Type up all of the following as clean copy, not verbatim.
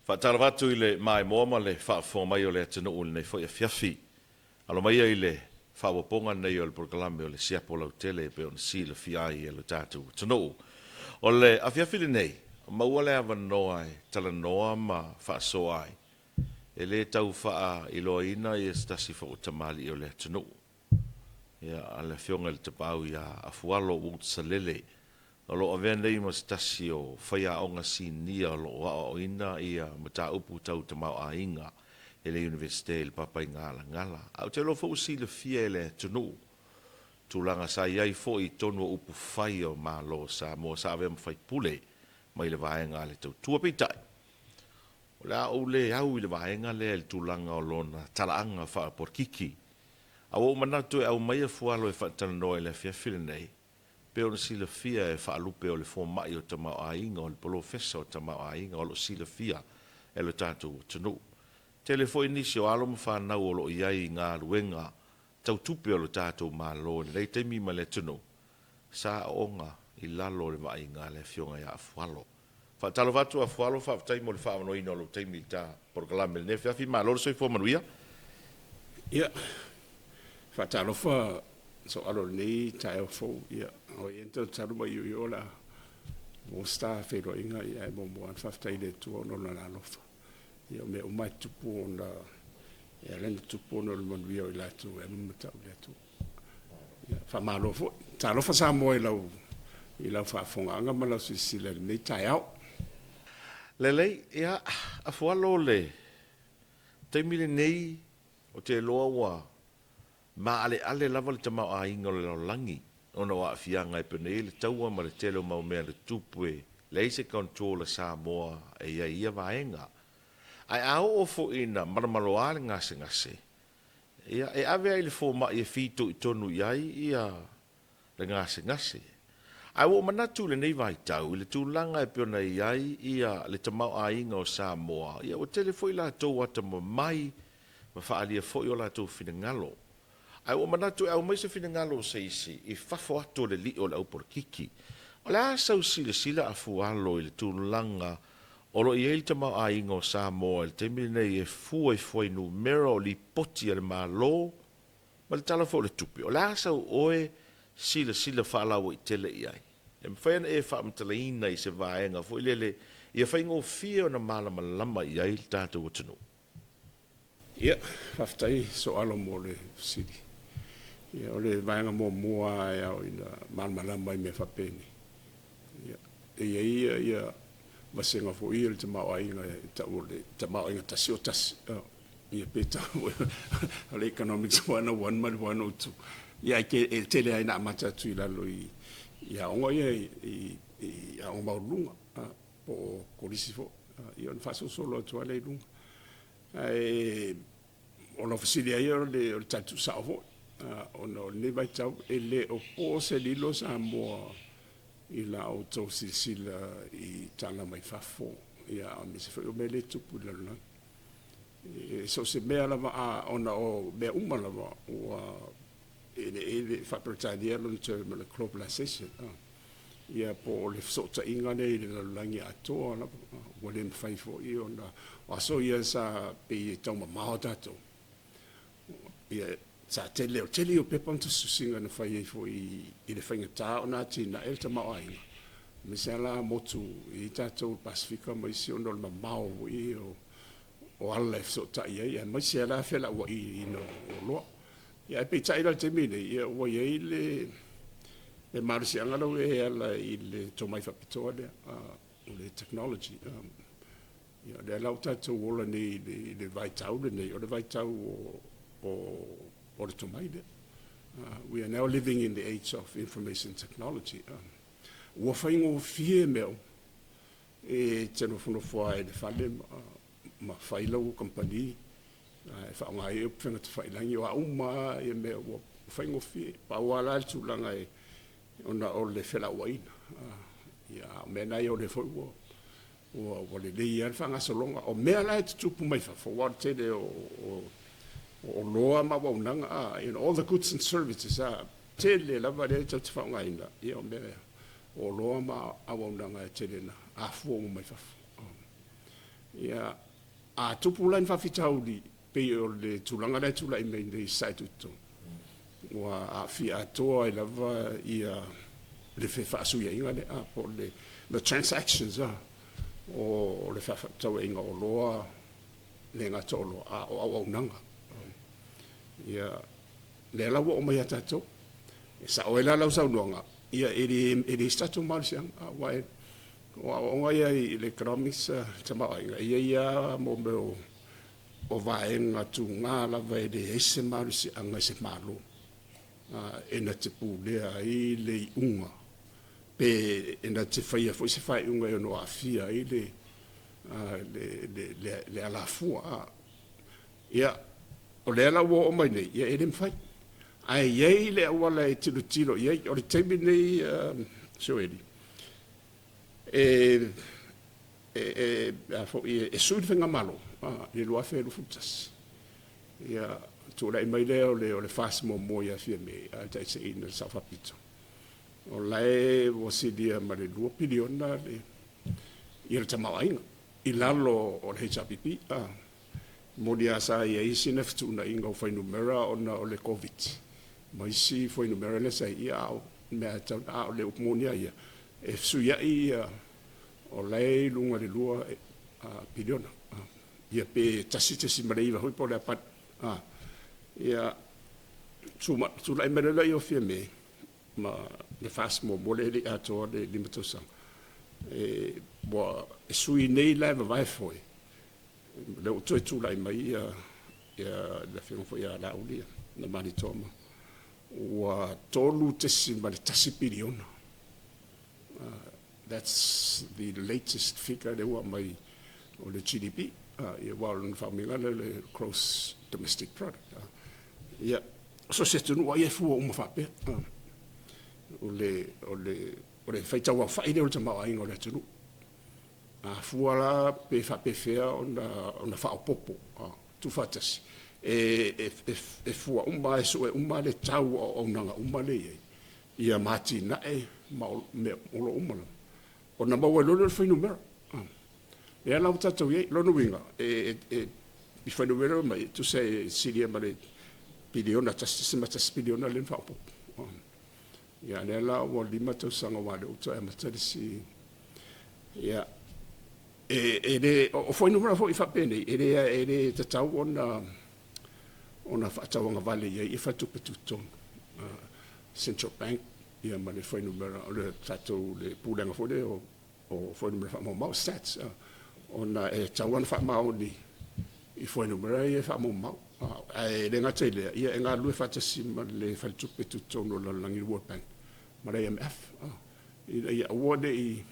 Faatalofa atu i le maimoa ma le faafofoga mai o le atunuu i lenei foi afiafi. Alo maia i le faaopoopoga lenei o le polokalame o le Siapo Lautele e pei ona silafia ai e lo tatou atunuu. O le afiafi lenei, maua le avanoa e talanoa ma faasoa ai, e le tau faailoaina se tasi foi o tamalii o le atunuu, ia, le Afioga i le Tapaau ia Afualo Woods Salele, o lo o avea nei ma se tasi o faiaoga sinia o lo o aoaoina mataupu tau tamaoaiga i le Iunivesite i le Papaigalagala. Ae ou te iloa foi ua silafia e le atunuu tulaga sa i ai foi i totonu o upufai o Malo o Samoa sa avea ma faipule mai le vaega a le Tautua. Peitai, o le a ou le au i le vaega lea i le tulaga o lona talaaga faapolokiki. A ua ou manatu e aumai Afualo e faatalanoa i le afiafi lenei, pei ona silafia e faalupe o le fomai o tamaoaiga, o le polofesa o tamaoaiga o lo o silafia e lo tatou atunuu. Tele foi nisi o alo ma fanau o lo o i ai i galuega tau tupe o lo tatou Malo i lenei taimi ma le atunuu, sa aooga i lalo o le vaaiga a le Afioga ia Afualo. Faatalofa atu Afualo, faafetai mo le faaavanoaina o lou taimi i le ta polokalame i lenei afiafi. Malo le soifua manuia. Ia, faatalofa soalo i lenei taeao fou. Ia, o ia talu mai o la mo sta feiloaiga, ia e muamua atu faafetai i le Atua ona o lona alofa. Ia, o mea uma e tupu ona e ala ona tupu ona o le manuia o i latou e matau i le Atua. Ia, faamalo foi. Talofa Samoa i lau faafofogaaga ma lau silasila i lenei taeao. Lelei, ia, Afualo, le taimi lenei, ou te iloa ua maaleale lava le tamaoaiga o le lalolagi ona o aafiaga e pei ona i ai le taua ma le tele o mau mea na tutupu, e leai se control a Samoa e i ai i ia vaega. Ae a oo foi ina malomaloa le gasegase, ia, e ave lava i le fomai e fitoitonu i ai ia le gasegase. Ae ua ou manatu i lenei vaitau i le tulaga e pei ona i ai ia le tamaoaiga o Samoa, ia ua tele foi latou atamamai ma faaalia foi o latou finagalo. Ae ua ou manatu e aumai se finagalo o se isi i fafo atu o le lio o le aupolokiki. O le a sau silasila Afualo i le tulaga o lo o i ai le tamaoaiga o Samoa i le taimi lenei e fua i fuainumera o lipoti a le Malo ma le Tala foi o le Tupe? O le a sau oe silasila faalauaitele i ai? E mafai ona e faamatalaina i se vaega foi lele ia faigofie ona malamalama i ai le tatou atunuu. Ia, faafetai soalo mo le fesili. Ia, o le vaega muamua e ao ina malamalama i mea faapenei. Ia, e i ai ia vasega foi ia o le tamaoaiga e tau o le tamaoaiga 101. Ia pe tau o le Economics 101 ma le 102. Ia, e tele lava ina amata atu i lalo i aoga ia i aoga maualuluga po o kolisi foi, ia ona faasolosolo atu lava lea i luga. Ae o lau fesili lava ia o le tali tuusao foi, ona o lenei vaitau e le o po se lilo Samoa i la outou silasila i tala mai fafo, ia aemaise foi o mea lea e tupu i le lalolagi. E so o se mea lava, ona o mea uma lava ua e faa-Peretania lona term o le globalization, ia po o le fesootaiga lea i le lalolagi atoa lava, ua le mafai foi ona o aso ia sa pei e taumamao tatou. Ia, sa tele, o le tele ia o pepa ma tusitusiga na fai ai foi i le faigata ona atinae le tamaoaiga, aemaise lava la motu e i ai tatou i le Pasefika ma isi, ona o le mamao foi o ala e fesootai ai, aemaise lava la felauaiga o oloa. Ia, ae peitai la i le taimi lenei, ia ua i ai le malosiaga lea ua e ala i le tomai faapitoa lea, o le technology. Ia, o lea la ua tatou ola nei i le vaitau lenei, o le vaitau o le tomai lea. We are now living in the age of information technology. Ua faigofie mea uma, e te nofonofo lava i le fale ma fai lau kamupani, e faaaoga ai upega tafailagi, o a uma lava ia mea ua faigofie. Pau lava la le tulaga ona o le felauaiga. Ia, a o mea na ia o lea foi ua lelei lava le faagasologa. O mea la e tutupu mai fafo, aua o le tele o oloa ma auaunaga, all the goods and services, tele lava lea tatou te faaaogaina, ia o mea o oloa ma auaunaga e tele ina afua uma mai fafo. Ia, a tupu la ni faafitauli pei o le tulaga lea e tulai mai nei i Sasae Tutotonu, ua aafia atoa ai lava ia le fefaasuiaiga lea, po o le the transactions o le fefaatauaiga o oloa, le gata o oloa, a o auaunaga. Ia, lea la ua oo mai ia tatou. E sao ai la lau saunoaga, ia e leai se tatou malosiaga, aua o aoaoga ia i le economics tamaoaiga, e i ai lava mea o vaega tuga lava e leai se malosiaga i se Malo e na te pulea ai le iuga, pe na te faia foi se faaiuga e ono aafia ai le alafua. Ia, o lea la ua oo mai nei, ia e le mafai. Ae i ai le auala e tilotilo i ai. O le taimi lenei Sueli, e sui le faigamalo i le 2021, ia tulai mai lea o le FAST muamua ia Fiame a o taitaiina i le Sao Faapito, o la e ua silia ma le $2 piliona le tamaoaiga i lalo o le HRPP. E moni lava sa i ai sina fetuunaiga o fuainumera ona o le Koviti ma isi fuainumera lea sa i ai, a o le upu moni lava ia, e fesuiai o la e i luga i le 2 piliona, ia pe 1.9 foi po o le a. Ia, tulai mai loa lea o Fiame ma le FAST muamua lea e le i atoa le 5 tausaga, ua sui nei la e vavae foe, lea ua toe tulai mai le afioga foi ia Laauli ma Malietoa, ua $3.1 piliona. That's the latest figure lea ua aumai o le GDP. Ia aua o lona faaumiga lea o le gross domestic product. Ia, so o se atunuu lava ia e fua uma faapea. O le faitau aofai lea o le tamaoaiga o le atunuu. A fua la pe faapefea ona faaopoopo tuufaatasi, e fua uma lava, e sue uma le tau o auaunaga uma lea e i ai, ia ma atinae ma mea o lo o uma lava, ona maua ai loa lea o le fuainumera. Lea la ua tatou i ai. O lona uiga, i fuainumera ia e aumai, tusa e silia ma le piliona, $1.1 piliona lea na faaopoopo. Ia a o lea la ua 5 tausaga aua o lea ua toe amata le isi. Ia, e le o fuainumera foi faapenei, e le tatau ona faatauagavale i ai faletupe tutotonu, Central Bank ia ma le fuainumera o le tatou le pulega foi lea o fuainumera faamaumau, stats, ona e tatau ona faamaoni i fuainumera ia e faamaumau. Ae le gata i lea, ia e galulue faatasi ma le faletupe tutotonu o le lalolagi, le World Bank ma le IMF, ina ia aua ne i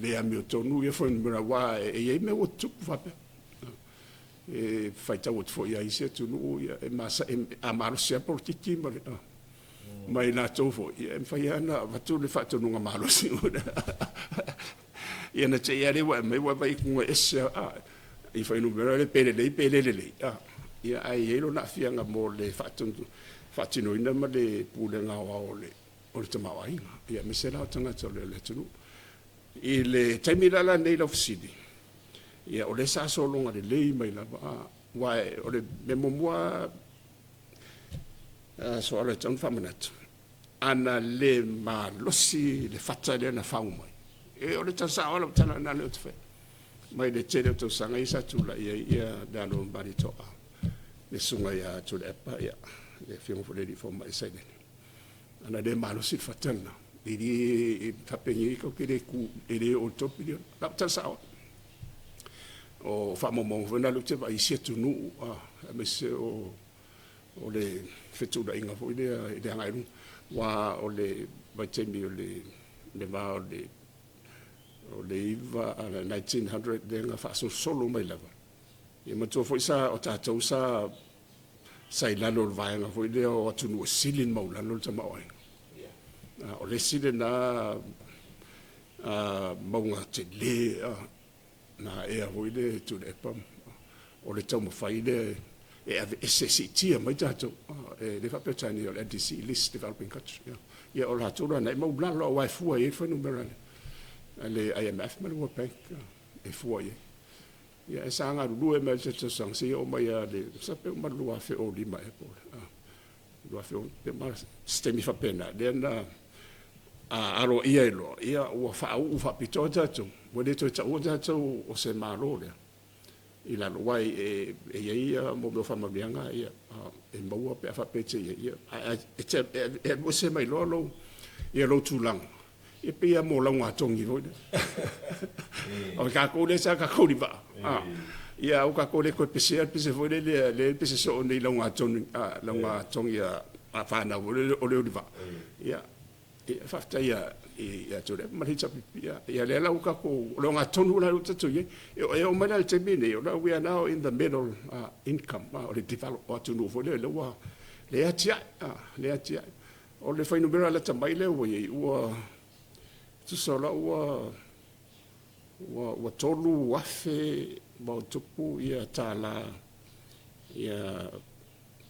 le amiotonu ia fuainumera, aua e i ai mea ua tutupu faapea. E faitau atu foi lava i isi atunuu, a malosi lava le polokiki ma i latou foi, ia e mafai lava ona avatu le faatonuga malosi. Ia ona te i lava lea ua e aumai ua e vaai atu ua ese lava i fuainumera ia pe lelei pe le lelei, ia ae i ai lona aafiaga mo le faatinoina ma le pulega aoao o le tamaoaiga, aemaise la o tagata o le atunuu. I le taimi la lenei i lau fesili, ia o lea sa sologa lelei mai lava, aua o le mea muamua lava Soala e tatau ona faamanatu, ana le malosi le fata lea na fau mai, o le tala sao lava o lau tala lena lea ou te faia, mai le tele o tausaga ia sa tulai ai le alo o Malietoa, le Susuga ia Tuilaepa, le Afioga foi i le Alii Fomai sa i ai nei, ana le malosi le fata lena, e le faapenei tatou te le tu, e le oo i le $3 piliona. O lau tala sao lava. O faamaumauga foi na lea ou te vaai i isi atunuu, aemaise o le fetuunaiga foi lea i le agai i luma. Aua o le vaitaimi o le va o le 1900 lea na faasolosolo mai lava, ia manatua foi o tatou sa i lalo o le vaega foi lea o atunuu e sili ona maualalo le tamaoaiga. O le isi lena mauga tele na aea foi le Tuilaepa, o le taumafai lea e aveese, e siitia mai tatou. E le faa-Peretania o le LDC, Least Developing Country. Ia o latou la na e maualalo aua e fua i ai le fuainumera a le IMF ma le World Bank e fua i ai. Ia, e sa galulue mai le tausaga seia oo mai lava i le, masalo pe uma i le 2005 ea po o le 2006, pe uma se taimi faapena, lea na aloaia ai loa, ia ua faauu faapitoa tatou, ua le toe taua tatou o se Malo lea i lalo, aua e i ai mea o faamanuiaga ia e maua pe a faapea e te i ai, ia, ae e alu ese mai loa lou tulaga, ia pei lava mo laugatogi foi lea. O tatou lea sa tatou i le vaa, ia aua tatou le toe pesea le pese foi lele lea e pese soo nei i laugatogi a fanau foi lele o le o i le vaa. Ia, faafetai ia Tuilaepa ma le HRPP. Ia lea la ua tatou, o le ogatotonu la lea ua tatou i ai. E oo mai la i le taimi lenei, we are now in the middle income, o le developed atunuu foi lea ua lea e atiae, lea e atiae. O le fuainumera lata mai lea ua i ai, ua tusa o lau ua 3,000 ma ona tupu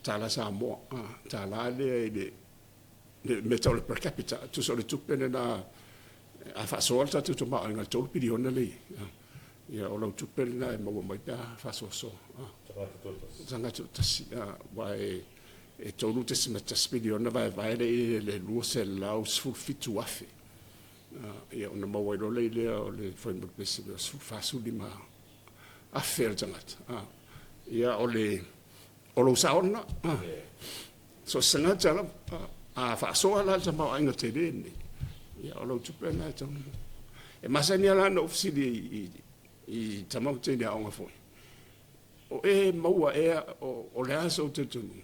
tala Samoa, tala lea i le mea e tau o le per capita, tusa o le tupe lena a faasoa le tatou tamaoaiga i le $3 piliona lea e i ai, ia o lau tupe lena e maua mai pe a faasoasoa. Tagata toatasi. Aua e $3.1 piliona vaevae lea i ai i le 217,000, ia ona maua ai loa lea o le fuainumera 45 afe o le tagata. Ia o lou sao lena. So o se tagata lava, a faasoa la le tamaoaiga tele lenei, ia o lau tupe lena e tatau ona maua. E masani lava la ona ou fesili i tama ma teine aoga foi, o e maua ea, o le a sou talitonuga,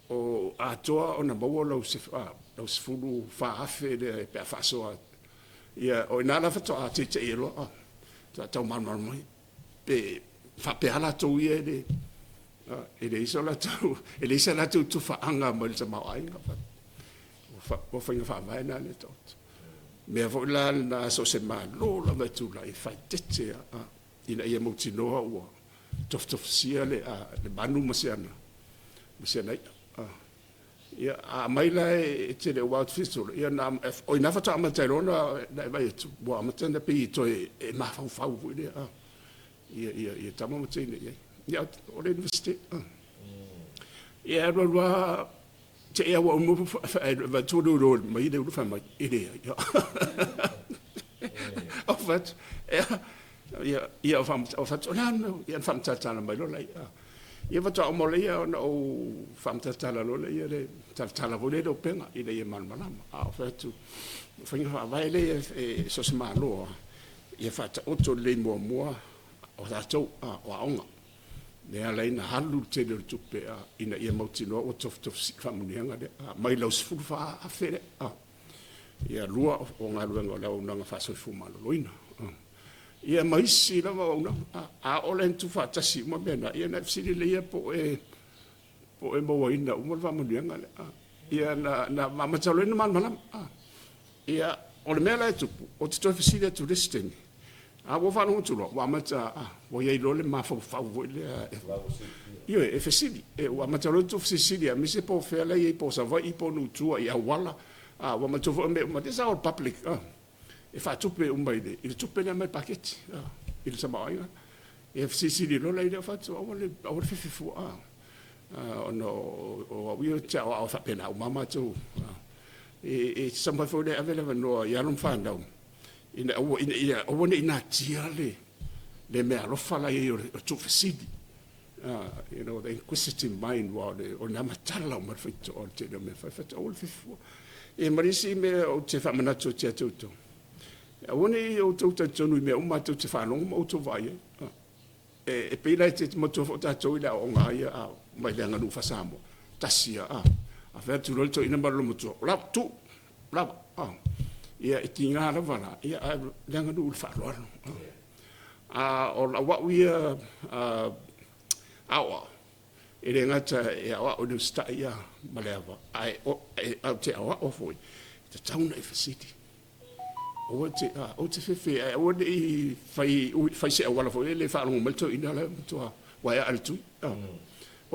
o atoa ona maua lau $14,000 lea pe a faasoa atu? Ia, o i ina la faatoa teitei ai loa, faatoa tau malamalama mai, pe faapea lava latou ia e leai se latou tufaaga mai le tamaoaiga. O faiga faavae na o lea e taoto. O le mea foi la lena so o se Malo lava e tulai, e faaeteete lava ina ia mautinoa ua tofutofusia le manu ma si ana i'a. Ia, a aumai la e te le o, aua ou te fia sole, o i ina faatoa amata ai loa ona e vaai atu ua amata ona pei e toe mafaufau foi lea ia tama ma teine i ai. Ia, o le Iunivesite. Ia e alu alu lava te i lava ua uma vaai atu ua leoleo mai le ulu fai mai, e leai. Ou fai atu, e a? Ia, ou fai atu, o le a le mea ua… Ia ona faamatalatala mai loa lea. Ia faatoa uma loa lea ona ou faamatalatala loa lea, le talatala foi lea i le upega ina ia malamalama. A ou fai atu, o faiga faavae lea e so o se Malo lava, ia faataoto lelei muamua o tatou, o aoga, lea e ala ai ona alu le tele o le tupe ina ia mautinoa ua tofutofusia faamanuiaga lea, mai lau $14,000 lea. Ia lua o galuega o le auaunaga faale-soifua maloloina. Ia ma isi lava auaunaga. A oo la ina tuufaatasi uma mea na, ia ona e fesili lea po o e mauaina uma le faamanuiaga lea. Ia na amata loa ona malamalama. Ia, o le mea la e tupu, ou te toe fesili atu i le isi taimi, a ua ou faalogo atu loa ua amata, ua i ai loa le mafaufau foi lea, ioe, e fesili. Ua amata loa ona tuufesilisili aemaise po o fea la e i ai, po o Savaii po o nuu i tua i auala. Ua manatua foi o mea uma, these are all public, e faatupe uma i le tupe lea mai le paketi i le tamaoaiga. Ia fesilisili loa lea, ou fai atu, aua le fefe fua, ona o au ia ou te aoao faapena uma lava matou. E taumafai foi e ave le avanoa i alo ma fanau ina ia aua ne i natia le meaalofa la e i ai o le tuufesili. The inquisitive mind, aua o le matala uma ai le faitotoa o le tele o mea e fai. Fai atu, aua le fefe fua. Ia ma le isi mea ou te faamanatu atu ia te outou, aua ne i outou talitonu i mea uma lava tou te faalogo ma outou vaai ai. E pei la e te manatua foi tatou i le aoaoga lava ia mai le aganuu faa-Samoa, tasi lava, a fai atu loa le toeaina ma le olomatua, ua lava, tuu, lava. Ia e tiga lava la, ae o le aganuu i le faaaloalo. A o lau au ia aoao, e le gata e aoao i le usitai ma le ava, ae ou te aoao foi, e tatau ona e fesili. Aua te fefe, ae aua ne i fai i se auala foi lele e faalogo mai le toeaina la e matua ua ea le tui, po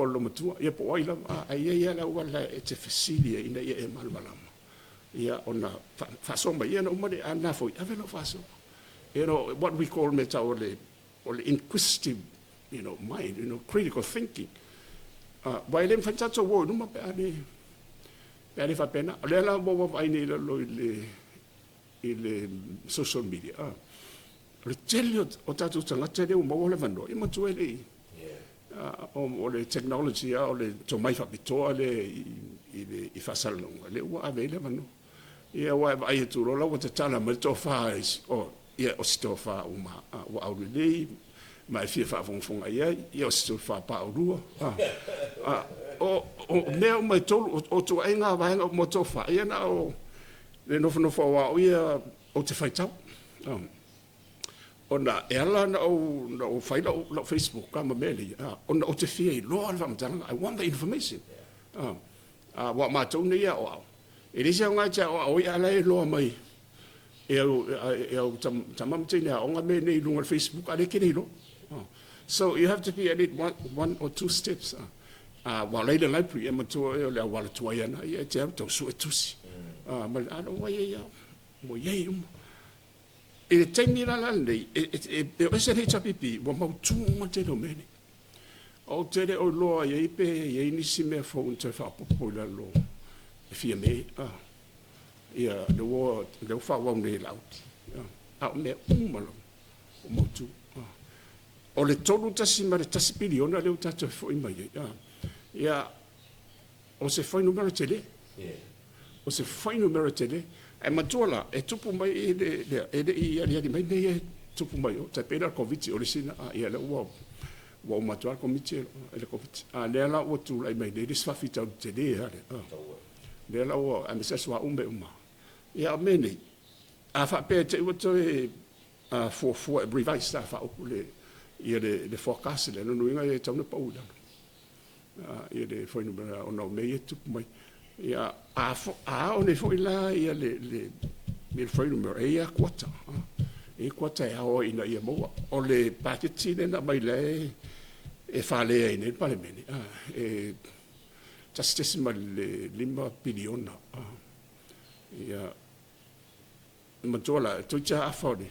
o le olomatua, ia po o ai lava. Ae i ai lava le auala e te fesili ai ina ia e malamalama, ia ona faasoa mai. Ia ona uma lea, a na foi, ave lau faasoa. You know, what we call mea tau o le o le inquisitive, you know, mind, you know, critical thinking. Aua e le mafai ona tatou o i luma pe a le, pe a le faapena. O lea la ua ou vaavaai nei i lalo i le, i le social media, o le tele o tatou tagata lea ua maua le avanoa, ia matua e le i, o le technology lava, o le tomai faapitoa lea i le i faasalalauga, lea ua ave ai le avanoa. Ia aua e vaai atu loa la ua tatala mai le tofa a isi, oh, ia o se tofa uma ua aulelei ma e fia faafogafoga i ai, ia o se tofa paulua. O mea uma e tolu, o ituaiga vaega uma o tofa, ia na o le nofonofo aua o ia ou te faitau. Ona e ala ona ou fai lau Facebook ma mea nei, ona ou te fia iloa le faamatalaga, I want the information. Aua o matou nei e aoao, e leai se aoga e te aoao ai a o la e iloa mai e au tama ma teine aoga mea nei i luga o le Facebook a o lea e te le iloa. So you have to be at least one or two steps. Aua o la e i le library, e matua oe o le auala tuai ana, ia e te alu tau sue tusi. Ma le, a ua i ai lava, ua i ai uma. I le taimi la lenei, e o ese le HRPP, ua mautu uma le tele o mea nei. Ou te le o iloa i ai pe i ai nisi mea fou na toe faaopoopo i lalo e fia me, ia, lea ua faaauau nei e Laauli. A o mea uma lava ua mautu. O le $3.1 piliona lea ua tatou foi mai ai, ia, o se fuainumera tele. O se fuainumera tele. Ae matua la, e tupu mai i le, lea, e le i aliali mai mea ia e tupu mai o, tai pei la o le Koviti, o le isi lena, ia lea ua uma atu lava le Komiti i le Koviti. A lea la ua tulai mai nei le isi faafitauli tele lava lea. Lea la ua, aemaise lava suauu ma mea uma. Ia a o mea nei, a faapea e te i ua toe fuafua e revise a faaupu le, ia le forecast lea, lona uiga e tatau ona pau i lalo ia le fuainumera ona o mea ia e tutupu mai. Ia, a ao nei foi la ia le fuainumera, e i ai lava kuata, e i ai kuata e ao ai ina ia maua. O le paketi lea na aumai la e falea ai nei le Palemene, e $1.5 piliona. Ia, matua la, toeitiiti lava afa o le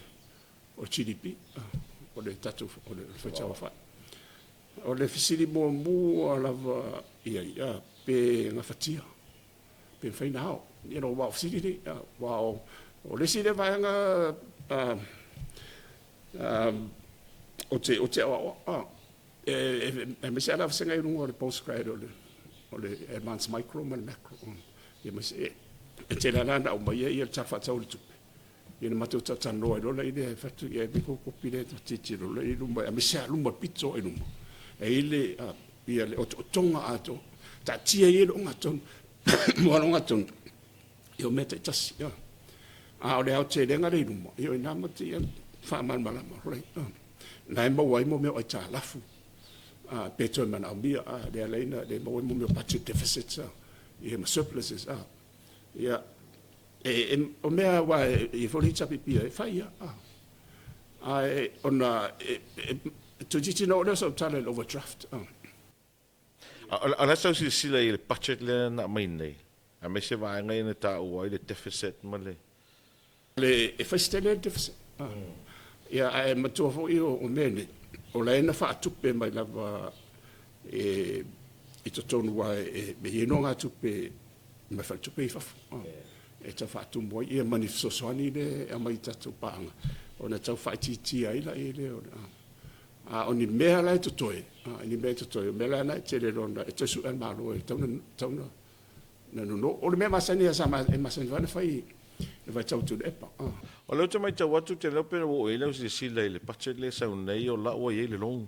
GDP, o le tatou, o le faitauaofai. O le fesili muamua lava i ai, pe gafatia, pe mafai ona ao. Ia aua o fesili nei, aua o le isi lea vaega ou te aoaoa, aemaise lava vasega i luga o le postgrad o le advance micro ma le macro. E tele lava na aumaia le Tala Faatatau o le Tupe, ia na matou talatalanoa ai loa lea e fai atu, ia ave kou kopi lea e tilotilo loa i luma, aemaise lava luma pito i luma, e i ai le, ia le otootoga atoa, taatia ia i le ogatotonu, aua o le ogatotonu, ia o mea taitasi. A o le aotelega lea i luma, ia o i ina matou te faamalamalama loa. Na e maua ai mea o aitalafu, pe toe manaomia, lea e ala ai ona maua ai mea o budget deficits, ia ma surpluses. Ia, o mea aua e i ai foi le HRPP e fai lava. Ae ona e toeitiiti ona oo lea o sau tala i le overdraft. O le a sau silasila i le budget lea na aumai nei, aemaise vaega ia na taua ai le deficit ma le... E fai se tele le deficit. Ia, ae matua foi o mea nei, o la e na faatupe mai lava i totonu aua e i ai nogatupe mai faletupe i fafo e tau faatumu ai ia ma ni fesoasoani lea e aumai i tatou paaga ona tau faaitiitia ai lea o le... A o ni mea la e totoe, ni mea e totoe, o mea la na e tele loa e toe sue le Malo e tatau ona nono. O le mea masani lava e masani foi ona fai i le vaitau Tuilaepa. O lea ou te matau atu, ou te le iloa pe ua oo i ai lau silasila i le budget lea e sau nei, o la ua i ai le loan.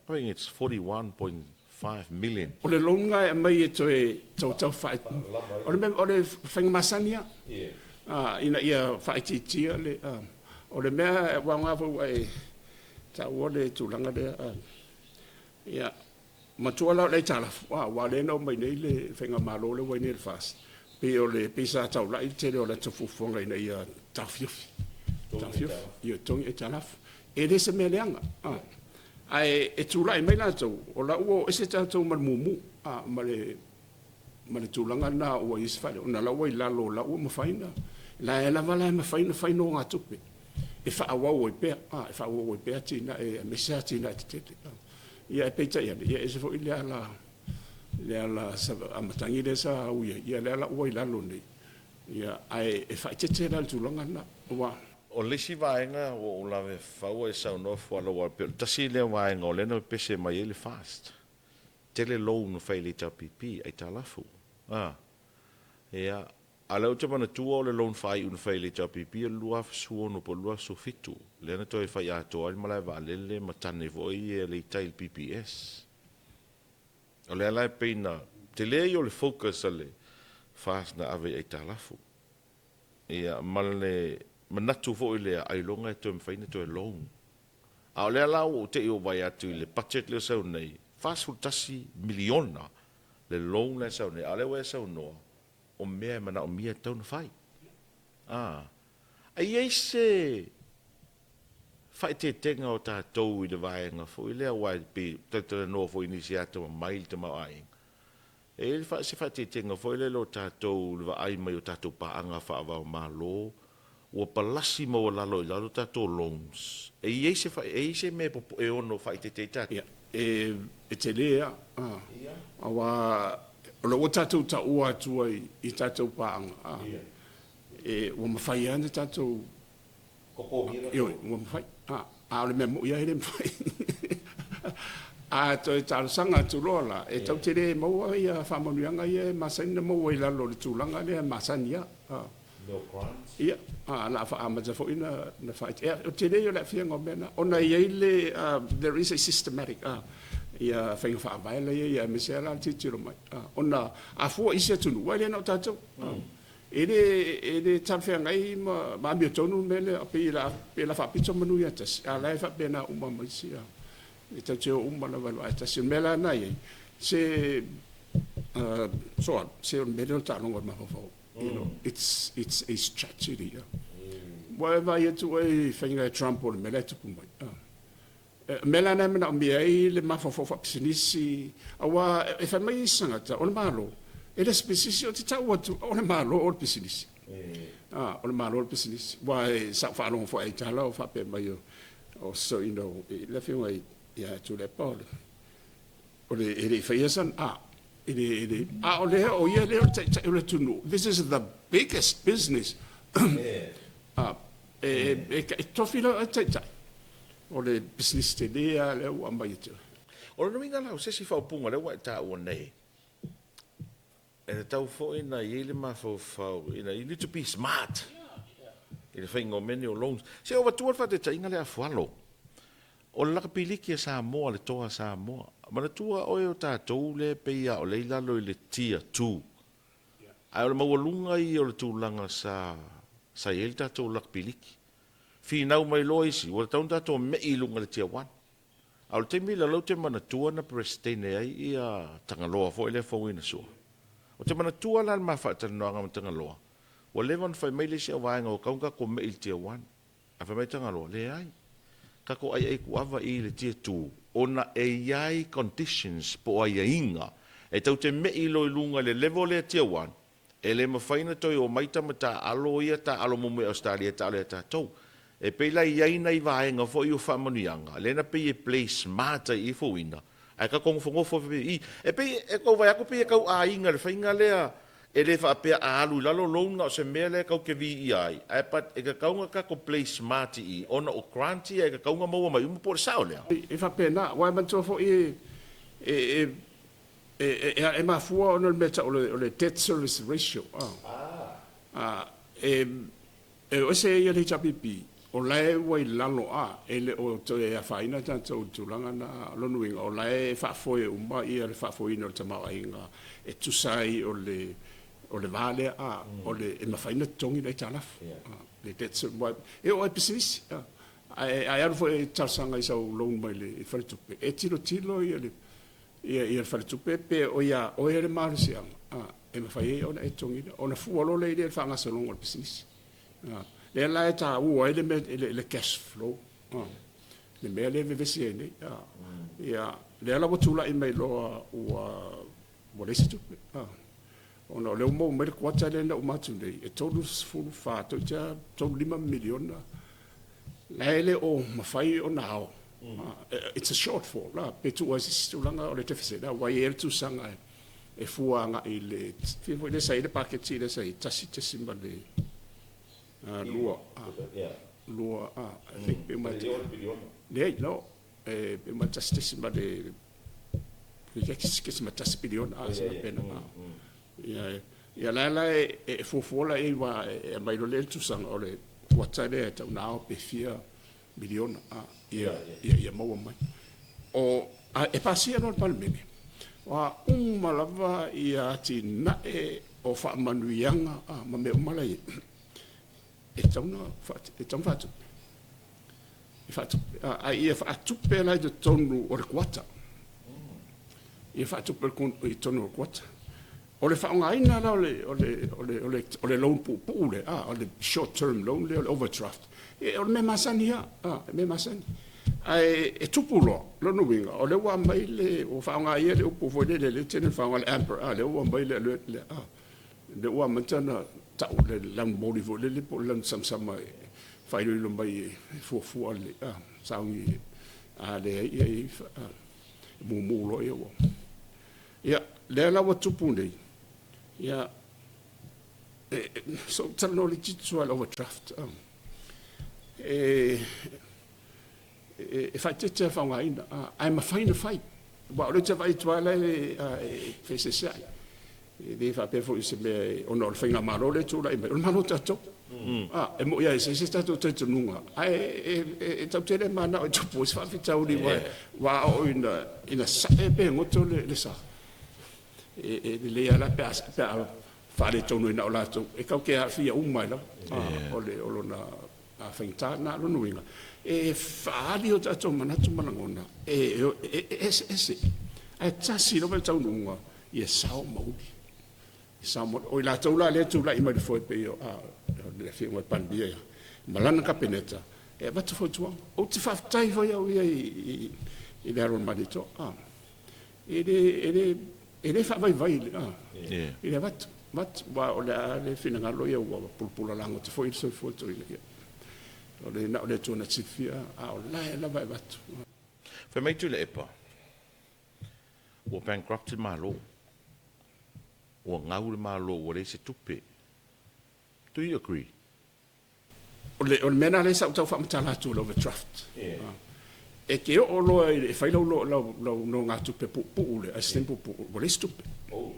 I think it's 41.5 million. O le loan lena e aumai e toe tau o le faiga masani lava, ina ia faaitiitia le... O le mea ua aoga foi ua e taua le tulaga lea, ia, matua la o le aitalafu, aua o lea na omai nei le faigamalo lea ua i ai nei le FAST, pei o le pei sa taulai le tele o latou fuafuaga ina ia taofiofi, ia totogi aitalafu. E le se mea leaga, ae e tulai mai latou, o la ua o ese tatou ma le mumu, ma le tulaga lena ua i ai se faailoga, ona o la ua i lalo, o la ua mafai ona, la e lava la e mafai ona fai nogatupe. e faaauau ai pea, e faaauau ai pea atinae aemaise atinae tetele. Ia ae peitai ane, ia e ese foi le ala le ala matagi lea sa ui ai, ia lea la ua i lalo nei. Ia ae e faaeteete la i le tulaga lena, aua O le isi vaega ua ou lave fau e saunoa Fuala aua pei o le tasi lea vaega o lea na pepese mai ai le FAST. Tele loan na fai i le HRPP, aitalafu. A. Ia, a o lea ou te manatua o le loan faaiu na fai i le HRPP o le 2016 po o le 2017, lea na toe fai atoa ai le malae vaalele ma tane foi le i tai i le PPS. O lea la e pei na tele ia o le focus a le FAST na ave i aitalafu. Ia, ma le manatu foi lea ailoga e toe mafai ona toe loan. A o lea la ua ou te i ua vaai atu i le budget lea ua sau nei, $41 miliona le loan la e sau nei, a o lea ua e saunoa, o mea e manaomia e tatau ona fai. A, e i ai se faaeteetega o tatou i le vaega foi lea, aua e pei e talatalanoa foi i nisi e atamamai i le tamaoaiga, e i ai se faaeteetega foi lele o tatou i le vaai mai o tatou paaga faava o Malo, ua palasi maualalo i lalo tatou loans. E i ai se, e i ai se mea e ono faaeteete ai tatou? Ia, e tele lava, aua o lea ua tatou taua atu ai i tatou paaga, ua mafai lava ona tatou Ioe, ua mafai. A o le mea moni lava e le mafai. A toe talosaga atu loa la, e tatou te le maua ia faamanuiaga ia e masani ona maua i lalo o le tulaga lea e masani lava. No grants. Ia, o le a faaamata foi ona faaeteete. O le tele ia o le aafiaga o mea na, ona e i ai le, there is a systematic ia faiga faavae la e i ai, aemaise lava la le tilotilo mai. Ona a fua i isi atunuu, aua e le na o tatou. E le talafeagai ma amiotonu le mea lea, pei o le a faapito manu ia tasi, a o la e faapena uma ma isi, e tatou te o uma lava i le vaa e tasi. O le mea la lena e i ai, se Soala, se o le mea lea o le taaloga o le mafaufau. You know, it's a strategy. Ua e vaai atu oe i faiga e Trump o le mea la e tupu mai. O le mea la lena e manaomia ai le mafaufau faapisinisi, aua e fai mai isi tagata, o le Malo, e le o se pisinisi. Ou te tau atu, o le Malo o le pisinisi. O le Malo o le pisinisi. Aua sa ou faalogo foi i tala o faapea mai o so, you know, le afioga ia Tuilaepa o le, e le i faia sana, e le, e le, a o lea o ia lea o le taitai o le atunuu. This is the biggest business. E tofi lau taitai. O le pisinisi tele lava lea ua aumai e te oe. O lona uiga la o se isi faaupuga lea ua e taua nei, e tatau foi ona i ai le mafaufau, you need to be smart i le faiga o mea nei o loans. Se i ou avatua le faataitaiga lea a Fualo, o le lakapiliki a Samoa, le toa a Samoa. Manatua oe o tatou lea e pei lava o lea i lalo i le Tier 2, ae o le maualuga ia o le tulaga sa i ai le tatou lakapiliki. Finau mai loa isi, ua tatau ona tatou mei i luga i le Tier 1. A o le taimi lea o lea ou te manatua na Peresetene ai ia Tagaloa foi lea Fouina Sua. Ou te manatua la le ma faatalanoaga ma Tagaloa, ua leva ona fai mai le isi au vaega ua tatau ona tatou mei i le Tier 1. Ae fai mai Tagaloa, leai, tatou aiai tuava i le Tier 2, ona e i ai conditions po o aiaiga e tatou te mei loa i luga i le level lea Tier 1, e le mafai ona toe omai tama taaalo ia taaalo muamua i Ausetalia e taaalo ia tatou. E pei la e i ai nai vaega foi o faamanuiaga, lea na pei e play smart ai i Fouina, ae tatou nofonofo ai i. E pei e tau vaai atu pei e tau aiga le faiga lea, e le faapea a alu i lalo loan na o se mea lea tatou te viia ai, ae but e tatau ona tatou play smart i i, ona o grant ia e tatau ona maua mai uma po o le sao lea. E faapena, aua e manatua foi e E mafua ona o le mea e tau o le debt service ratio. E o ese ia le HRPP, o la e ua i lalo a, e le o toe afaina tatou i le tulaga lena. O lona uiga, o la e faafoe uma le faafoeina o le tamaoaiga e tusa ai o le va lea, o le, e mafai ona totogi le aitalafu. Le debt service, e oo lava i pisinisi. Ae alu foi e talosaga i sau loan mai le faletupe, e tilotilo le ia le faletupe pe o ia oe le malosiaga e mafai ai ona e totogiina, ona fua loa lea i le faagasologa o le pisinisi. Lea la e taua ai le mea le cash flow, le mea lea e vevesi ai nei. Ia, lea la ua tulai mai loa ua leai se tupe, ona o lea ua maua mai le kuata lea na uma atu nei, e 34 toeitiiti lava 35 miliona. La e le o mafai ona ao. It's a shortfall la, pe tuu ai se isi tulaga o le deficit, aua e i ai le tusaga e fua agai i le fia foi lea sa i ai le paketi lea sa i ai 1.2, 2, I think pe uma, leai, no, e pe uma 1.1 piliona, se faapena. Ia, ia la e fuafua la i ai, aua e aumai loa le tusaga o le kuata lea e tau na ao pe fia miliona ia maua mai. O e pasia loa le Palemene, ua uma lava ia atinae o faamanuiaga ma mea uma la e i ai, e tatau ona faatupe. E faatupe, a ia faatupe la i totonu o le kuata. Ia faatupe i totonu o le kuata. O le faaaogaina la o le loan puupuu lea, o le short term loan lea, o le overdraft, o le mea masani lava, o le mea masani. Ae e tupu loa, lona uiga, o lea ua aumai le, ua faaaoga ia le upu foi lele lea e tele ina faaaoga, le amber, lea ua aumai le alert lea, lea ua amata ona tau le lanumoli foi lele po o le lanusamasama e faailoilo mai e fuafua le sauni, a leai e mumu loa ua. Ia, lea la ua tupu nei, ia, se i ou talanoa laitiiti lava i le overdraft. E faaeteete lava i le faaaogaina, ae mafai ona fai. Aua o lea ou te vaai atu lava la e feeseeseai. E le faapea foi o se mea ona o le faigamalo lea e tulai mai, o le Malo o tatou. E moni lava e eseese tatou talitonuga, ae tatou te le mananao e tupu ai se faafitauli, aua a oo ina sae pe goto le sa, e lelei lava la pe a faaletonu ai na o latou, e tatou te aafia uma ai lava. O lona faigata lena. O lona uiga, e faaali o tatou manatu ma lagona e eseese, ae tasi lava le taunuuga, ia sao ma uli. O i latou la lea e tulai mai le foe pei o le Afioga i le Palemia ma lana Kapeneta e avatu fautuaga. Ou te faafetai foi au ia i le alo o le Malietoa, e le faavaivai i le avatu, aua o le a le finagalo ia ua pulapula lagota foi le soifua o le toeaina. O le na o le Atua na te silafia, a o la e lava e avatu. Fai mai Tuilaepa, ua bankrupt le Malo, ua gau le Malo, ua leai se tupe. Do you agree? O le mea lena lea sa ou tau faamatala atu o le overdraft. E te oo loa e fai lau nogatupe puupuu lea, assistant puupuu, ua leai se tupe. Ua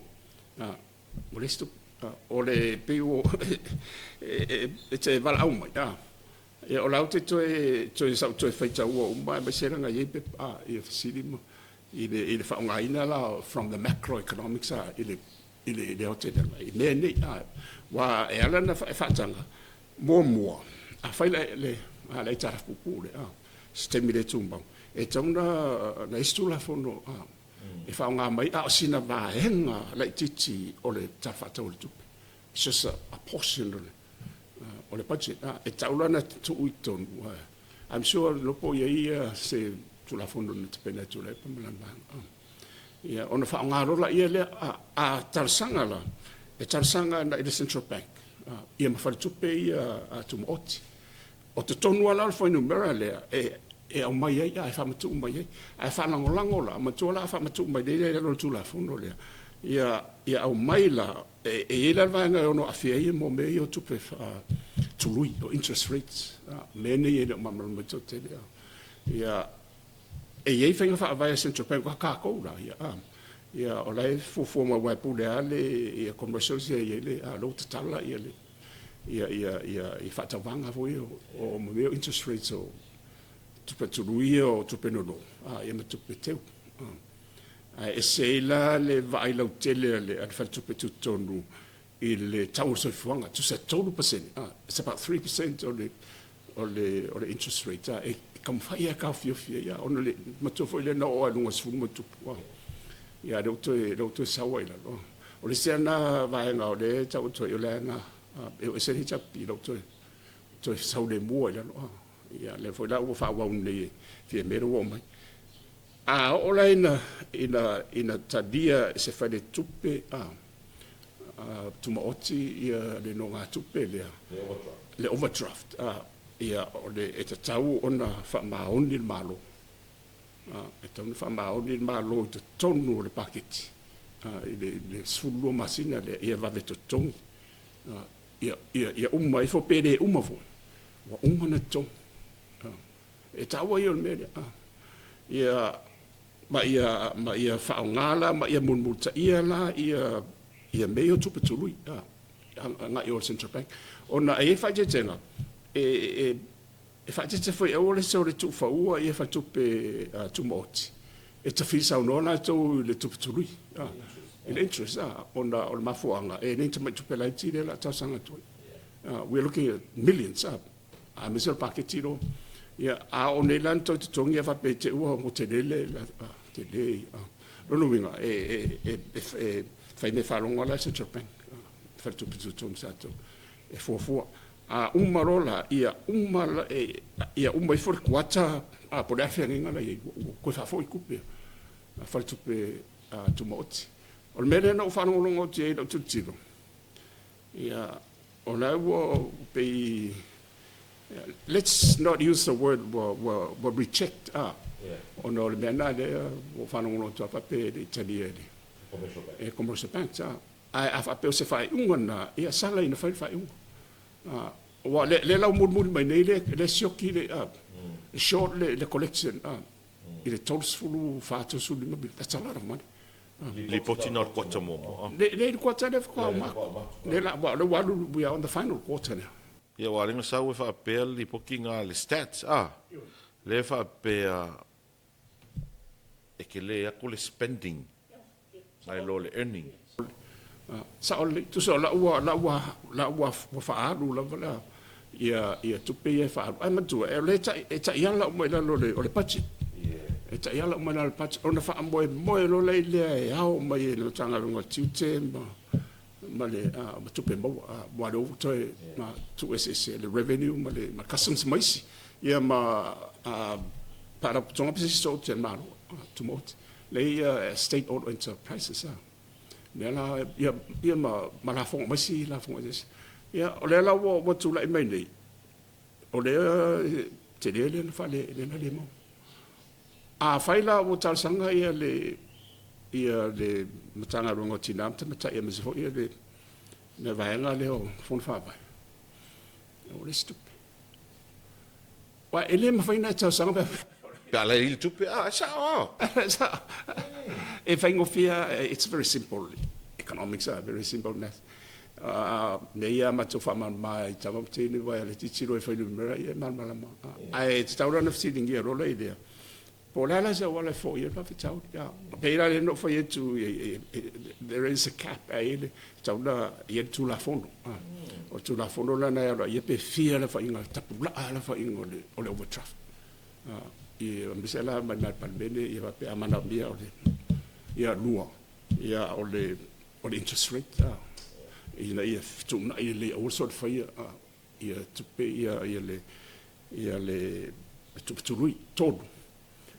leai se tupe. O le pei ua e te valaau mai, ia o la ou te toe sa ou toe faitaua uma aemaise leaga e i ai pepa ia fesili ma i le faaaogaina la from the macroeconomics i le aotelega i mea nei. Aua e ala ona faataga, muamua, a fai le aitalafu puupuu lea, se taimi le tumau, e tatau ona i ai se Tulafono e faaaoga mai a o sina vaega laitiiti o le Tala Faatatau o le Tupe. It's just a portion o le budget. E tatau la ona tuu i totonu. I'm sure le iloa po o i ai se Tulafono na tapena e Tuilaepa ma lana vaega. Ia, ona faaaoga loa lea, a talosaga la, e talosaga i le Central Bank, ia ma faletupe ia tumaoti. O totonu lava la o le fuainumera lea e aumai ai, e faamatuu mai ai. Ae faalagolago la, matua la a faamatuu mai nei i lalo o le Tulafono lea, ia aumai la, e i ai la le vaega e ono aafia ai mea ia o tupe tului, o interest rates, mea nei e le o malamalama ai le toatele. Ia, e i ai faiga faavae a Central Bank, a tatou la, ia, o la e fuafua mai, aua e pule lava le commercials ia e i ai le, a o lea ua tatala ia faatauvaga foi o mea o interest rates o tupe tului ia o tupe nono, ia ma tupe teu. Ae ese ai la le vaai lautele a le faletupe tutotonu i le tau o le soifuaga, tusa 3%, it's about 3% o le interest rate, e taumafai lava e taofiofi ai, ona le matua foi lea na oo lava i luga o le 10 ma tupu, ia lea ua toe sau ai i lalo. O le isi lava lena vaega o lea e tau atu ai, o lea na e oo ese le HRPP, la ua toe sau lemu ai i lalo. Ia lea foi la ua faaauau nei e Fiame le ua oo mai. A oo la ina talia e se faletupe tumaoti ia le nogatupe lea, le overdraft. Ia, o le, e tatau ona faamaoni le Malo. E tatau ona faamaoni le Malo i totonu o le paketi i le 12 masina lea, ia vave totogi. Ia uma ifo pe le uma foi, ua uma ona totogi. E taua ia o le mea lea. Ia, ma ia faaaoga la ma ia mulimulitaia la ia mea ia o tupe tului agai o le Central Bank. Ona e i ai faaeteetega, e faaeteete foi aua le sole tuufaua ia faletupe tumaoti, e tafili saunoa latou i le tupe tului, i le interest, ona o le mafuaaga, e le ni tamai tupe laiti lea o le a talosaga atu ai. We are looking at millions, aemaise o le paketi lo. Ia, a oo nei la ona toe totogi ae faapea te i ua tele le tele. Lona uiga, e fai mea faalogo lava la Central Bank, faletupe tutotonu tatou, e fuafua. A uma loa la, ia uma ifo le kuata, po o le a le feagaiga la e i ai, ua toe faafoi tupe a faletupe tumaoti. O le mea lea na ou faalogologo atu i ai i lau tilotilo, ia, o la ua pei, let's not use the word ua reject, ona o le mea lena lea ua faalogologo atu faapea e le i talia e commercial banks. Ae a faapea o se faaiuga lena, ia sala ina fai le faaiuga. Ua le la ua mulimuli mai nei le sioki le short le collection i le 34, 35. That's a lot of money. Lipoti na o le kuata muamua. Le le kuata lea faatoa uma atu. Le la le ua alu, we are on the final quarter now. Ia, ua alinga sau e faapea le lipoti nga le stats, le faapea e ke le aku le spending nai lo le earning. Sao lelei, tusa o lau ua faaalu lava la ia tupe ia e faaalu. Ae matua, e le e taiala uma i lalo o le budget. E taiala uma i lalo o le budget. Ona faamoemoe loa lea e ao mai e le Matagaluega o Tiute ma tupe maua. Ua lea ua toe tuueseese le revenue ma customs ma isi. Ia ma faalapotopotoga pisinisi tumaoti a le Malo, tumaoti. Le ia state owned enterprises. Lea la, ia ma lafoga ma isi lafoga eseese. Ia, o lea la ua tulai mai nei, o lea tele lea na faale, lea na le maua. A fai la ua talosaga ia le Matagaluega o Tina ma Tamaitai aemaise foi ia le vaega lea o Fono Faavae, o le isi tupe. Aua e le mafai ona e talosaga pe Pe a le i le tupe, e sao. E faigofie, it's very simple economics, very simple math. Mea ia matou faamalamalama i tama ma teine vai le tilotilo e fuainumera ia e malamalama. Ae tatau la ona fesiligia loa la i lea. Po o le a la se auala e foia le faafitauli. Pei la lea na ou fai atu, there is a cap, ae i le tatau na i ai le Tulafono. O le Tulafono la na e aloaia pe fia le faiga tapulaa le faiga o le overdraft. I aemaise la mai le Palemene ia faapea a manaomia o le ia lua ia o le interest rate ina ia fetuunai lelei aua le soona faia ia tupe ia le tupe tului. Tolu,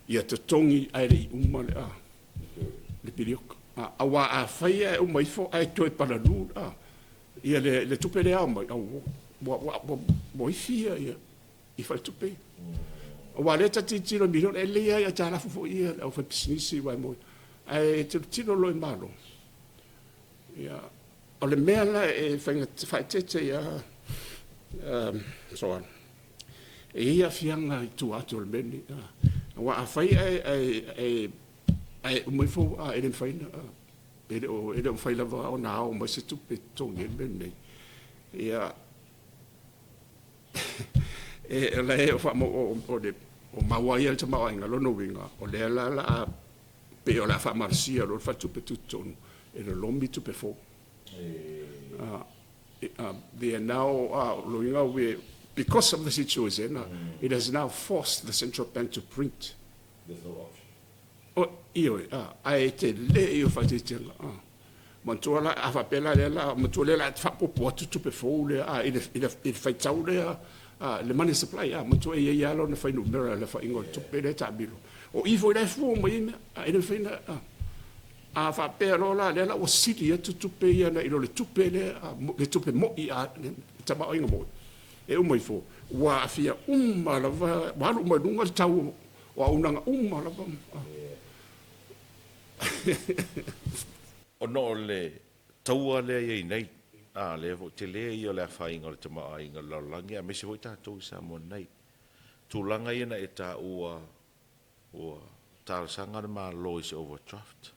ia totogi ae le i uma le pilioka. Aua a fai ae uma ifo ae toe palalu ia le tupe lea ao mai, ua ifi ia i faletupe. Aua lea ta te tilotilo i miliona, e lelei lava aitalafu foi ia le aufaipisinisi aua e moni. Ae tilotilo loa i Malo. Ia, o le mea la e faaeteete ai lava Soala, e i ai aafiaga i tua atu o le mea lenei. Aua a fai ae uma ifo e le mafai ona, e le o mafai lava ona ao mai se tupe e totogi ai le mea lenei. Ia, e la e o maua ai le tamaoaiga, lona uiga, o lea la o le a pei o le a faamalosia loa le faletupe tutotonu e lolomi tupe fou. They are now, lona uiga, because of the situation, it has now forced the central bank to print. There's no option. O, ioe, ae tele ia o faaeteetega. Matua la, a faapea la lea la, matua lea la faaopoopo atu tupe fou lea, i le faitau lea, le money supply, matua e i ai lava lona fuainumera i le faiga o le tupe lea e taamilo. O i foi la e fua mai ai mea, e le mafai ona, a faapea loa la, lea la ua sili atu tupe ia nai lo le tupe lea, le tupe moi, le tamaoaiga moi. E uma ifo, ua aafia uma lava, ua alu uma i luga le tau o auaunaga uma lava. Ona o le taua lea e i ai nei, a lea foi tele ia o le afaina o le tamaoaiga o le lalolagi aemaise foi tatou i Samoa nei. Tulaga ia na e taua ua talosaga le Malo i se overdraft.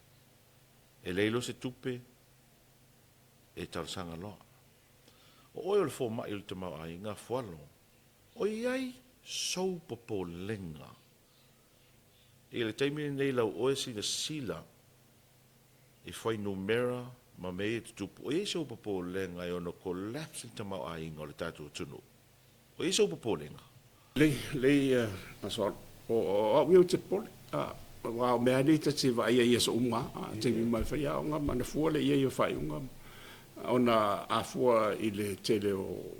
E leai loa se tupe e talosaga loa. O oe o le fomai o le tamaoaiga, Fualo, o i ai sou popolega i le taimi lenei lau oe silasila i fuainumera ma mea ia e tutupu, o i ai sou popolega e ono collapse le tamaoaiga o le tatou atunuu? O i ai sou popolega? Lelei, lelei Aso Alo. O au ia ou te popole, aua o mea lava nei ta te vaaia i aso uma lava, taimi uma lava e fai aoga ma ana fua lea i ai o faaiuga ona a fua i le tele o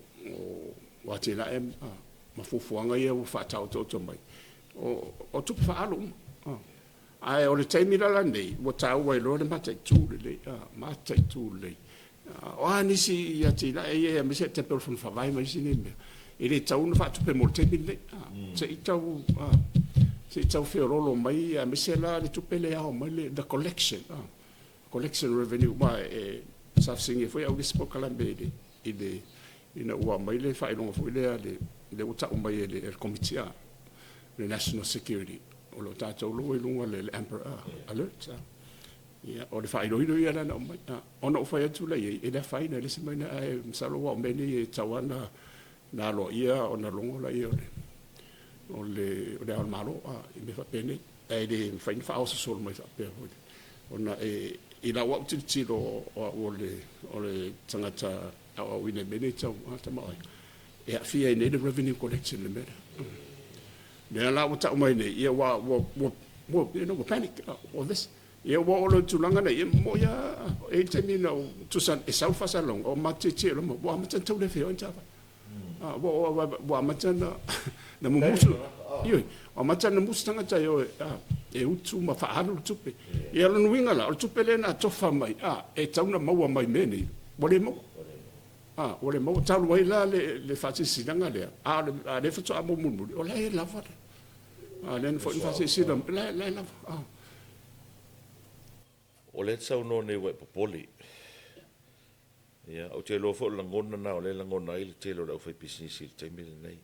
atinae ma fuafuaga ia ua faataotooto mai, o tupe faaalu uma. Ae o le taimi la lenei, ua taua ai loa le mataitu lelei, mataitu lelei. O a nisi atinae ia aemaise tai pei o le Fono Faavae ma isi nei mea, e le tatau ona faatupe mo le taimi lenei. Se i tau feoloolo mai, aemaise la le tupe lea e ao mai, the collection, collection revenue. Aua sa fesiligia foi au i le isi polokalame ina ua aumai le faailoga foi lea, lea ua tau mai e le Komiti le National Security, o lo o tatou i luga o le Amber Alert. Ia, o le faailoilo ia la na aumai. Ona ou fai atu lea i ai, e le afaina, e leai se mea o i ai, ae masalo aua o mea nei e tatau lava ona aloaia ona logo lea o Le Ao o le Malo i mea faapenei. Ae le mafai ona faaoso solo mai faapea foi, ona i lau au tilotilo o au o le tagata aoaoina i mea nei tau tamaoaiga, e aafia ai nei le revenue collection i le mea lea. O lea la ua tau mai nei, ia ua ua panic, all this. Ia ua oo loa i le tulaga lea, ia moni lava, e i ai le taimi na ou, tusa e sau le faasalalauga, o matou tietie loa, ua amata ona tau le feoi ni taavale. Ua amata ona mumusu, ioe, ua amata ona mumusu tagata e o e utu ma faaalu le tupe. Ia o lona uiga la, o le tupe lea na atofa mai e tatau ona maua mai i mea nei, ua le maua. Ua le maua talu ai la le faasilasilaga lea, a o lea faatoa maua mulimuli, o la e lava. Lea foi na faasilasila mai, o la e lava. O lea e te saunoa nei ua e popole. Ia, ou te iloa foi o le lagona lena o lea e lagona ai le tele o le aufaipisinisi i le taimi lenei.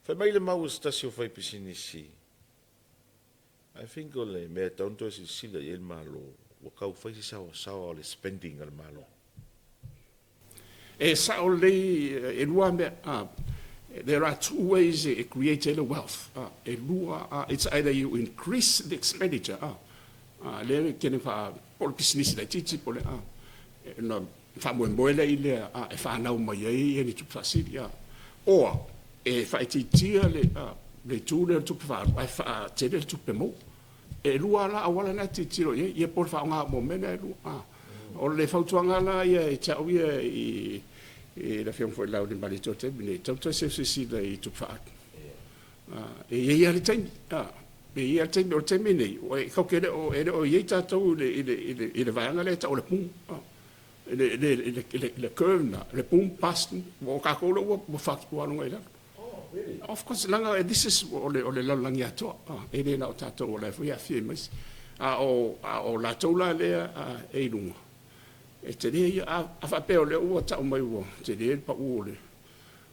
Fai mai le mau a se tasi o faipisinisi, I think o le mea e tatau ona toe silasila i ai le Malo, ua tau fai se saoasaoa o le spending a le Malo. E sao lelei, e lua mea. There are two ways e create ai le wealth. E lua, it's either you increase the expenditure, lea e tele po o le pisinisi laitiiti po o le a, ona faamoemoe lea i lea e fanau mai ai ni tupe faasili, or e faaitiitia le itu lea o le tupe faaalu ae faatele le tupe maua. E lua la auala na e tilotilo i ai, ia po o le faaaoga uma o mea na e lua. O le fautuaga la ia i te au ia i le Afioga foi i le Laaulialemalietoa i le taimi lenei, e tatau ona toe silasila i tupe faaalu. E i ai lava le taimi, e i ai lava le taimi. O le taimi lenei, e le o i ai tatou i le vaega lea e tau o le boom, le curve lena, le boom bust, o tatou lea ua alu agai i lalo. Of course, leaga this is o le lalolagi atoa, e le na o tatou, o la e foi e aafia ai ma isi. A o latou la lea e i luga, e tele ia. A faapea o lea ua tau mai ua tele le pau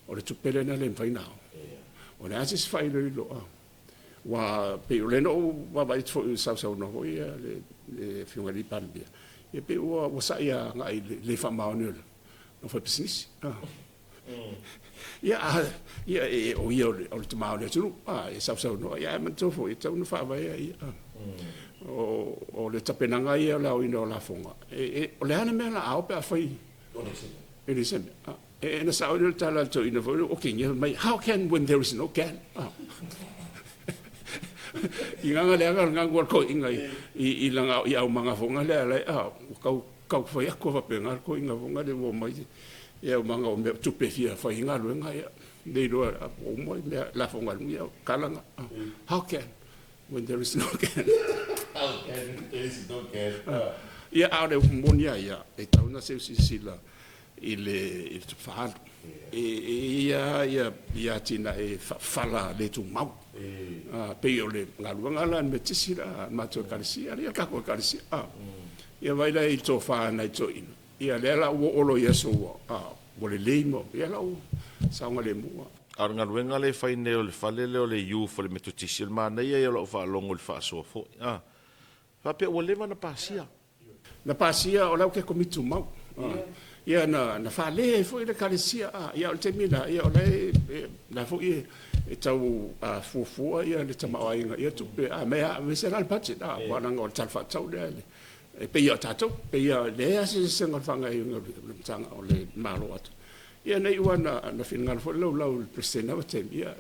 o le tupe lea na le mafai ona ao, o le a se isi faailoilo? Ua pei o lea na ou vaavaai atu foi i sausaunoa foi a le Afioga i le Palemia, ia pei ua sai agai i le le faamaoni o le aufaipisinisi. Ia, o ia o le tama o le atunuu, e sausaunoa, ae manatua foi, e tatau ona faavaea ia. O le tapenaga ia o le aoina o lafoga, o le a le mea o le a ao pe afai e leai se mea? E na sao le tala a le toeaina foi lea, okay, mai, how can when there is no can? I gaga leaga le gagu a le toeaina i lana i aumaga foi lea ua tau fai atu faapena le toeaina foi lea ua omai i aumaga o mea tupe e fia fai ai galuega, ia le iloa ua uma mea lafoga i luga, ia tala na, how can when there is no can? How can there is no can? Ia, a o le upu moni lava ia, e tatau ona seu silasila. i le i le tupe faaalu. E i ai lava ia atinae faafala le tumau. E pei o le galuega la a le Metotisi la a le matou Ekalesia, le tatou Ekalesia. Ia vaai la i le tofa a nai toeaiina, ia lea la ua oo loa i aso ua ua lelei ma ia la ua saogalemu. A o le galuega lea e fai nei o le fale lea o le youth o le Metotisi, o le manaia ia o lau faalogo i le faasoa foi. A faapea ua leva ona pasia. Na pasia o la ou te komiti tumau. Ia na na fale ai foi le Ekalesia ia o le taimi lena ia o la e la foi e tau fuafua ia le tamaoaiga ia tupe aemaise la le budget aua leaga o le Tala Faatatau lea e pei lava o tatou, pei lava e leai lava se eseesega o le faagaoioiga o le Malo atoa. Ia na iu lava ina finagalo foi le laulau i le Peresetene i lena vaitaimi, ia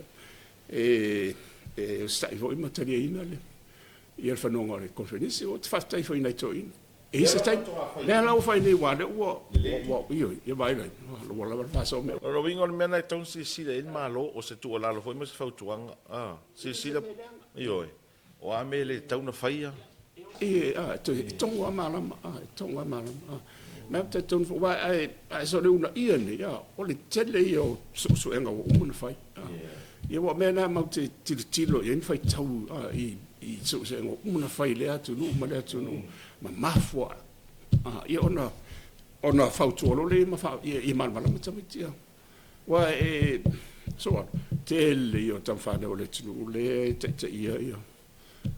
e usitai foi ma taliaina le fanoga o le Koneferenisi. Ou te faafetai foi i nai toeaiina. E i ai se taimi, lea la ua fai nei aua o lea ua, ioe, ia vaai la i ai, ua lava le faasoa mea. O lona uiga o le mea lena e tatau ona silasila i ai le Malo, o se tuualalo foi ma se fautuaga, silasila, ioe, o a mea e le tatau ona faia. E togo lava malama, e togo lava malama. Ma ou te talitonu foi, aua a e soona uunaia nei, o le tele ia o suesuega ua uma ona fai. Ia aua o mea na matou te tilotilo i ai ma faitau i suesuega ua uma ona fai i lea atunuu ma lea atunuu ma mafuaaga, ia ona fautua loa lea ia malamalama tamaiti. Aua e so tele ia o tama fanau a le atunuu lea e taitaia ia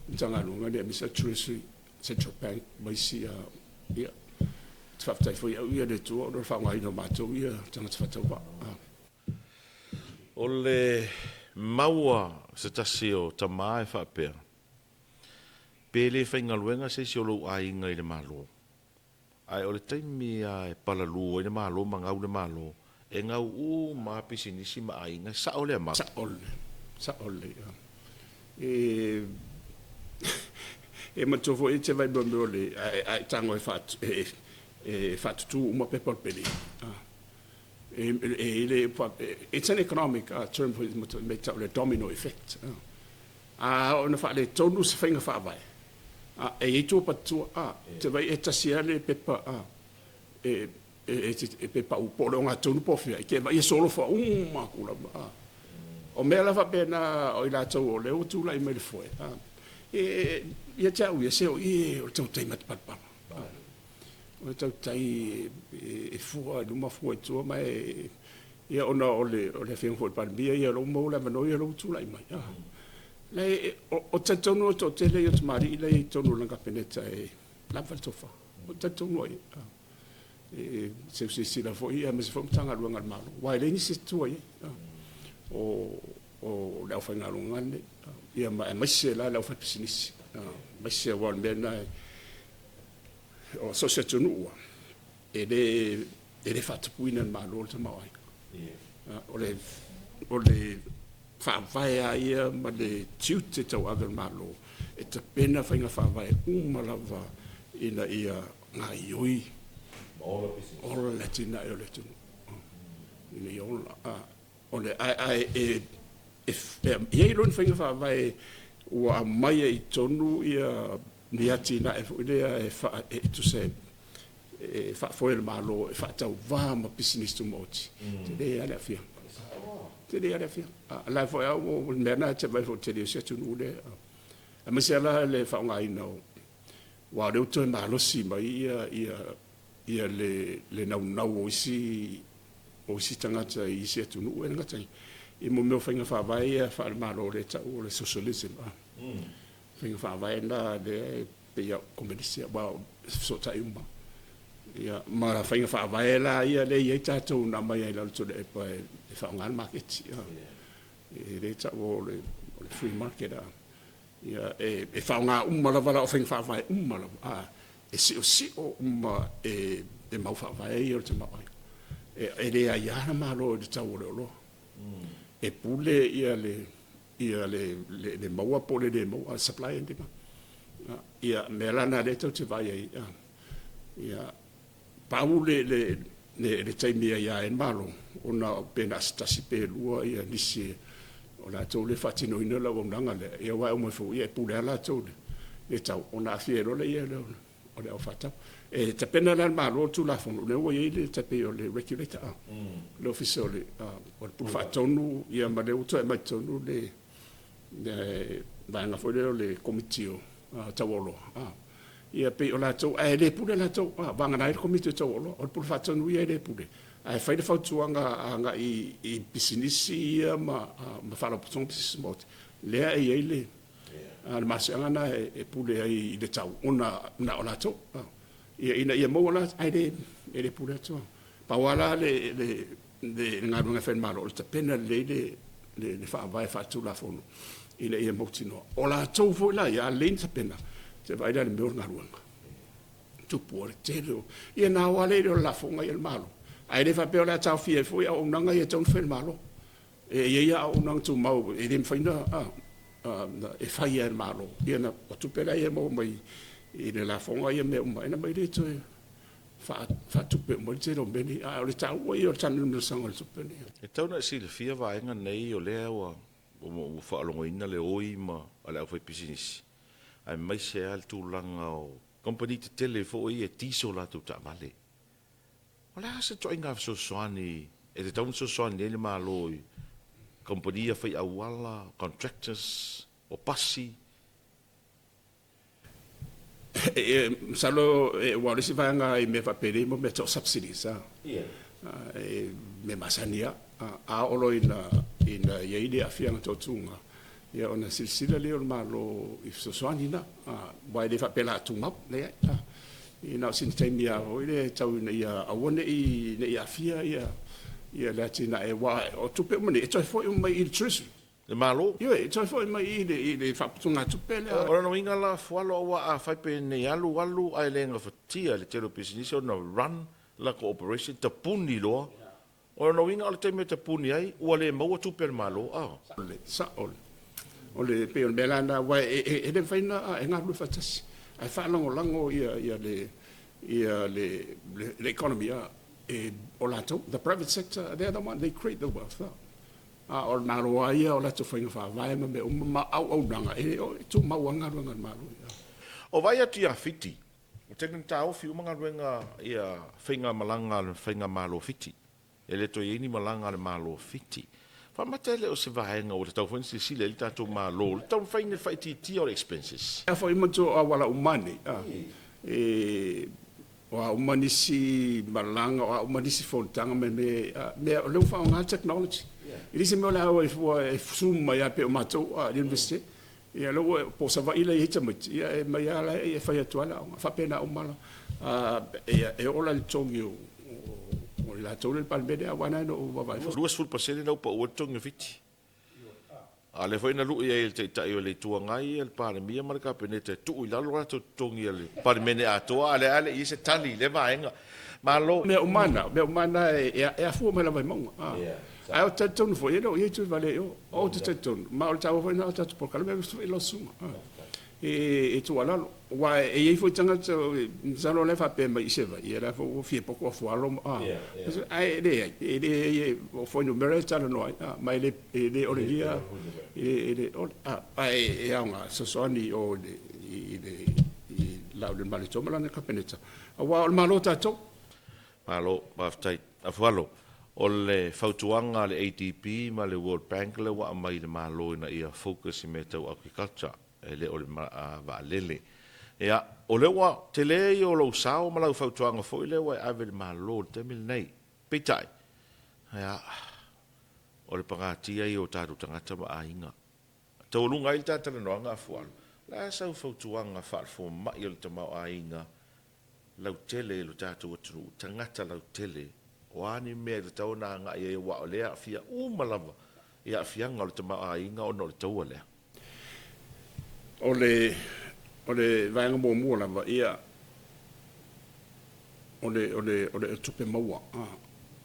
Matagaluega nei aemaise lava Treasury, Central Bank ma isi ia. Ou te faafetai foi au ia i le Atua ona o le faaaogaina o matou ia tagata faatauvaa. O le mau a se tasi o tama e faapea, Pe le faigaluega se isi o lou aiga i le Malo, ae o le taimi lava e palalū ai le Malo ma gau le Malo, e gau uma lava pisinisi ma aiga. E sao lea mau? Sao lelei, sao lelei. E e manatua foi e te vaai i mea o le a e tago e faatutu uma pepa o le pele. E le it's an economic term foi e tau o le domino effect. A oo ina faaletonu se faiga faavae, e i ai tua patatua, e te vaai e tasi lava le pepa e pau po o le ogatotonu po o fea, e te vaai e solofa uma atu lava. O mea la faapena o i latou o lea ua tulai mai i le foe, ia te au ia, se o i o le tautai matapalapala. O le tautai e fua i luma fua i tua, ma e, ia ona o le Afioga foi i le Palemia, ia o lea ua maua le avanoa, ia o lea ua tulai mai. O talitonu o le toatele ia o tamalii la e i totonu o lana Kapeneta e lava le tofa. Ou te talitonu lava i ai. E seu silasila foi aemaise foi o Matagaluega a le Malo, aua e leai nisi e tua i ai. O le aufaigaluega lenei, ia ma aemaise la le aufaipisinisi, aemaise aua o le mea lena, o so o se atunuu lava, e le faatupuina e le Malo le tamaoaiga. O le faavae lava ia ma le tiute tauave o le Malo e tapena faiga faavae uma lava ina ia gaoioi ma ola le atinae o le atunuu, ina ia ola. Ae e i ai loa ni faiga faavae ua aumai ai i totonu ni atinae foi lea e tusa e faafoe e le Malo e faatauva ma pisinisi tumaoti, e tele lava le aafiaga. Tele lava le aafiaga. O la foi lava o le mea lena e te vaai foi i le tele o isi atunuu lea, aemaise lava la le faaaogaina o, aua o lea ua toe malosi mai le naunau o isi tagata i isi atunuu, e le gata i mea o faiga faavae ia faale-Malo lea e tau o le socialism. Faiga faavae na lea e pei lava o komenisi, aua e fesootai uma. Ia, ma faiga faavae la ia lea e i ai tatou na aumai lava i lalo o Tuilaepa e faaaoga le maketi. E le tau o le free market. Ia, e faaaoga uma lava la o faiga faavae uma lava, e siosio uma e mau faavae ia o le tamaoaiga. E le aia le Malo i le tau o le oloa. E pule le maua po o le le maua, supply and demand. Ia, mea la na o lea tou te vaai ai, ia, pau le taimi e aia ai le Malo, ona pe na o se tasi pe lua nisi o latou lea e faatinoina le auaunaga lea, ia aua e omai foi e pule lava latou i le tau, ona aafia ai loa lea o le au faatau. E tapena la le Malo le Tulafono, lea ua i ai le tai pei o le regulator, le Ofisa o le o le Pule Faatonu, ia ma lea ua toe aumai totonu le le vaega foi lea o le Komiti o Tau o Oloa. Ia pei o latou, ae le pule latou, vagana ai le Komiti o Tau o Oloa. O le Pule Faatonu ia e le pule, ae fai le fautuaga agai i pisinisi ia ma faalapotopotoga pisinisi maoti, lea e i ai le malosiaga lena e pule ai i le tau, ona na o latou. Ia ina ia maua la, ae le pule atu. Pau lava la le galuega e fai e le Malo, o le tapena lelei le faavae faale-Tulafono ina ia mautinoa. O latou foi la ia, a lelei ona tapena, e te vaai la i le mea o le galuega, tupu ai le tele o… Ia ona o lava lea i le lafoga a le Malo, ae le faapea o le a taofia ai fua auaunaga ia e tatau ona fai e le Malo. E i ai lava auaunaga tumau e le mafai ona… e fai lava e le Malo. Ia o tupe la ia e maua mai i le lafoga ia ma mea uma, ona aumai lea toe faatupe uma ai le tele o mea nei. A o le taua ia o le taamilomilosaga o le tupe lenei. E tatau ona e silafia vaega nei o lea ua ou faalogoina le oi ma le aufaipisinisi, aemaise lava le tulaga o kamupani tetele foi ia e diesel a latou taavale. O le a se ituaiga fesoasoani e tatau ona fesoasoani ai le Malo i kamupani ia fai auala, contractors, o pasi? Masalo aua o le isi vaega i mea faapenei mo mea tau o subsidies, e mea masani lava. A oo loa ina i ai le aafiaga toatuga, ia ona silasila lea o le Malo i fesoasoani na, aua e le faapea o le a tumau, leai. Ia na o sina taimi lava foi lea e tau ina ia aua ne i aafia le atinae, aua o tupe uma nei, e toe foi uma mai i le Treasury. Le Malo? Ioe, e toe foi mai i le faaputugatupe lea. O lona uiga la, Fualo, aua afai pe nei alu alu ae le gafatia e le tele o pisinisi ona run latou operation, tapuni loa. O lona uiga o le taimi e tapuni ai, ua le maua tupe a le Malo, a? Sao. O le pei o le mea la lena, aua e le mafai ona e galulue faatasi ae faalagolago le economy e o latou, the private sector, they are the one, they create the wealth. A o le Malo lava ia o latou faiga faavae ma mea uma ma auaunaga, e tumau lava galuega a le Malo. O vaai atu ia Fiti, ua tele ina taofi uma galuega ia faigamalaga a le faigamalo Fiti. E le toe i ai ni malaga a le Malo o Fiti. Faamata e le o se vaega ua tatau foi ona silasila i ai le tatou Malo i le taumafaiga i le faaitiitia o le expenses? A foi manatua o auala uma nei, o a uma nisi malaga, o a uma nisi fonotaga ma mea, mea o lea ua faaaoga le technology. E le se mea o le a o ai fua e zoom mai lava pei o matou i le Iunivesite. Ia lea ua po o Savaii la e i ai tamaiti, ia e mai lava la e fai atu lava le aoga. E faapena uma la. E oo la i le totogi o i latou lea i le Palemene, aua na ou vaavaai foi. 20% lena ua pau ai le totogi o Fiti. A o lea foi na lui ai e le Taitai o le Itu Agai le Palemia ma le Kapeneta e tuu i lalo o latou totogi a le Palemene atoa, a o lea lava e le i i ai se tali i lea vaega. Malo. Mea uma na, mea uma na e afua mai lava i mauga. Ae ou te talitonu foi, e le o i ai Tuivalea i o. Ou te talitonu, ma o le taua foi lena o tatou polokalame, aemaise foi lau susuga e tuualalo. Aua e i ai foi tagata, masalo o la e faapea mai i Savaii, ia o la foi ua fia poto Afualo. Ae leai, e leai, o fuainumera e talanoa ai, ma e le olegia, e le ole. Ae e aoga e fesoasoani i o i le Laaulialemalietoa ma lana Kapeneta, aua o le Malo tatou. Malo, faafetai. Afualo, o le fautuaga a le ADB ma le World Bank lea ua aumai i le Malo ina ia focus i mea tau agriculture, e le o le vaalele. Ia, o lea ua tele ia o lou sao ma lau fautuaga foi lea ua e ave i le Malo i le taimi lenei. Peitai, ia, o le pagatia ia o tatou tagata ma aiga. Taualuga ai le ta talanoaga Afualo, o le a sau fautuaga faale-fomai o le tamaoaiga lautele i lo tatou atunuu, tagata lautele, o a ni mea e tatau ona agai ai aua o lea e aafia uma lava i aafiaga o le tamaoaiga ona o le taua lea? O le vaega muamua lava, ia, o le tupe maua,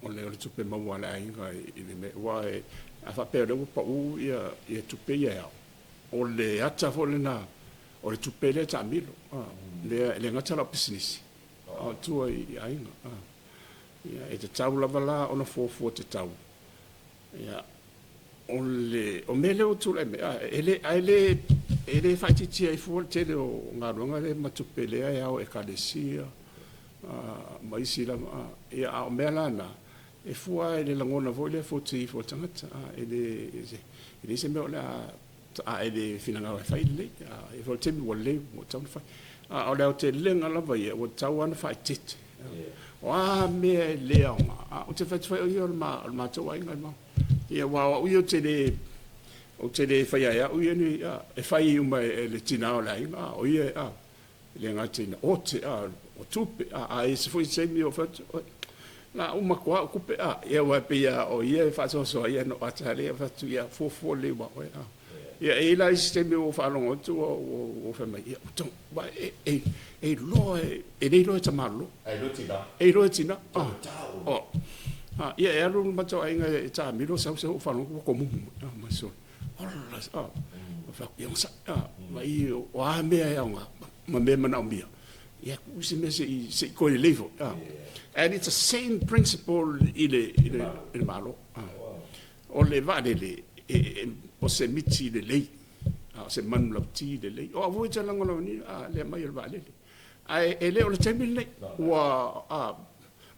o le tupe maua a le aiga i le mea, aua a faapea o lea ua pau ia tupe ia e ao, o le ata foi lena o le tupe lea e taamilo, lea e le gata la o pisinisi, a o tua i aiga. Ia, e tatau lava la ona fuafua tatau. Ia, o le mea lea ua tulai mai, ae le E le faaitiitia ai fua le tele o galuega lea ma tupe lea e ao i Ekalesia ma isi lava. Ia, a o mea la na, e fua lava i le lagona foi lea e fuatia ifo e le tagata. E leai se mea o le a a e le finagalo e fai, lelei. E i ai foi le taimi ua lelei ua tatau ona fai. A o le aotelega lava ia, ua tatau lava ona faaeteete. O a mea e le aoga, ou te fai atu foi au ia o le matou aiga, ia aua o au ia ou te le faia e au ia ni, e fai uma e le tina o le aiga, o ia e le gata ina ote, o tupe, a i ai foi se taimi ou fai atu, oi, la uma atu lava au tupe, ia aua e pei lava o ia e faasoasoa ia ona ou ata lava lea fai atu, ia fuafua lelei ma oe. Ia e i ai la isi taimi ua ou faalogo atu ua fai mai, ia, e iloa, e le iloa e tamaloa. E iloa e tina. Ia e alu le matou aiga e taamilo sau sau ou faalogo atu ua tomumu mai. Mai sole, ola, ou fai atu, ia onosai, vaai o a mea e aoga ma mea e manaomia, ia tuu se mea se i toe lelei foi. And it's the same principle i le Malo. O le vaalele, o se miti lelei, o se manulauti lelei. O au foi ou te lagolagoina le aumai o le vaalele. Ae e le o le taimi lenei. Ua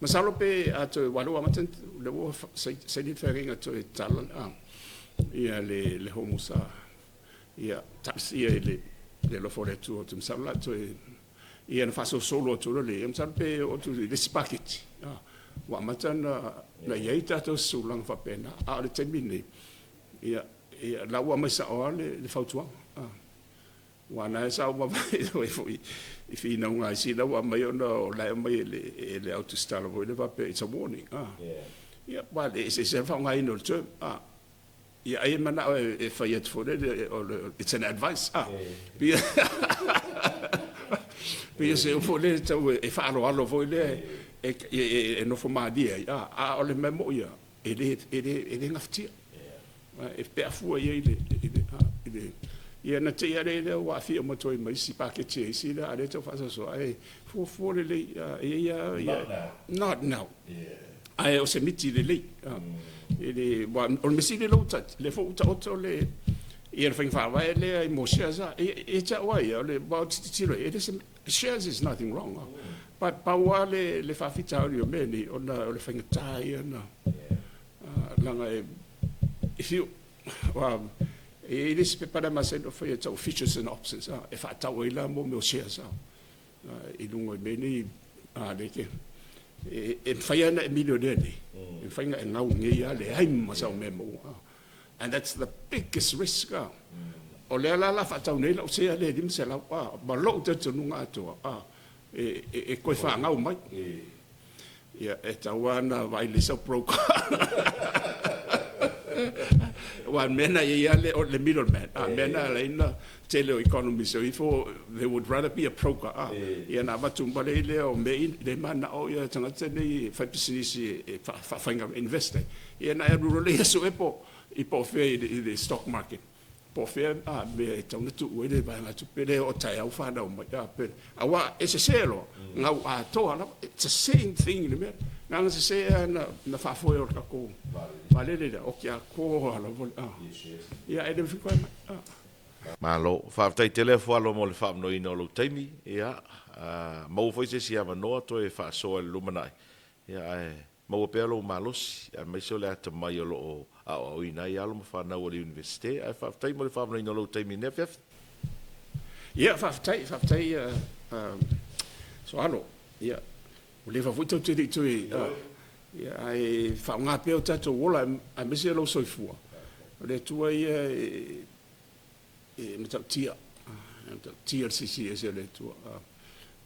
masalo pe a toe, aua o lea ua amata, o lea ua saini le feagaiga e toe tatala ia le Hormuz. Ia talosia i le alofa o le Atua, ou te masalo o le a toe, ia ona faasolosolo atu loa lea, masalo pe oo atu i le isi paketi, ua amata ona i ai tatou tulaga faapena. A o le taimi lenei, ia, la ua aumai sao lava le fautuaga. Aua na sa ou vaavaai foi i finauga a isi la ua aumai ona o la e aumai e le autusitala foi lea faapea it's a warning. Ia, aua e eseese lava le faaaogaina o le term. Ia ai e manao e fai atu foi lele it's an advice. Pei o se upu foi lele tau e faaaloalo foi lea e nofo malie ai, a o le mea moni lava, e le gafatia. E pe a fua i ai i le ia na te i lava lea ua aafia uma atu ai ma isi paketi a isi lea, a o lea e tau faasoasoa, ae fuafua lelei, e i ai lava. Not now. Ae o se miti lelei. Aua o le mea sili lea foi ua taoto le ia le faiga faavae lea mo shares, ia te au lava ia, aua ou te tilotilo i ai, shares is nothing wrong. But pau lava le faafitauli o mea nei, ona o le faigata ia ona leaga if you, e i ai le isi pepa lea e masani ona faia e tau futures and options, e faatau ai la mo mea o shares i luga o mea nei lea e mafai lava ona e milionea nei, e mafai ona e gau nei lava, leai ma sau mea e maua. And that's the biggest risk. O lea la o le a faatau nei lau sea lea e 500, ma lou talitonuga atoa, e toe faagau mai. Ia, e tatau lava ona vaai lelei sau broker. Aua o le mea lena e i ai lava le middleman. O le mea lena e ala ai ona tele o economies o ifo, they would rather be a broker. Ia ona avatu uma lea o mea ia, lea e mananao tagata nei e faipisinisi e faafaigaluega, invest ai. Ia ona e alu loa lea e sue po o fea i le stock market, po o fea mea e tatau ona tuu ai le vaegatupe lea e oo taeao fanau mai. Aua e sese loa, gau atoa lava. It's the same thing i le mea. Na ona sese lava na faafoe o le tatou vaalele lea, o te atoa lava. Ia, e le mafai ona toe mai. Malo, faafetai tele Fualo mo le faamanoina o lou taimi. Ia, maua foi se isi avanoa toe faasoa i le lumanai. Ia, ae maua pea lou malosi, aemaise o le atamai o lo o aoaoina ai alo ma fanau a le Iunivesite. Ae faafetai mo le faamanoina o lou taimi i lenei afiafi. Ia, faafetai, faafetai Soalo. Ia, ua leva foi tatou te le i toe, ia, ae faaaoga pea o tatou ola, aemaise lou soifua. O le Atua ia e matautia, e matautia le silisili ese o le Atua.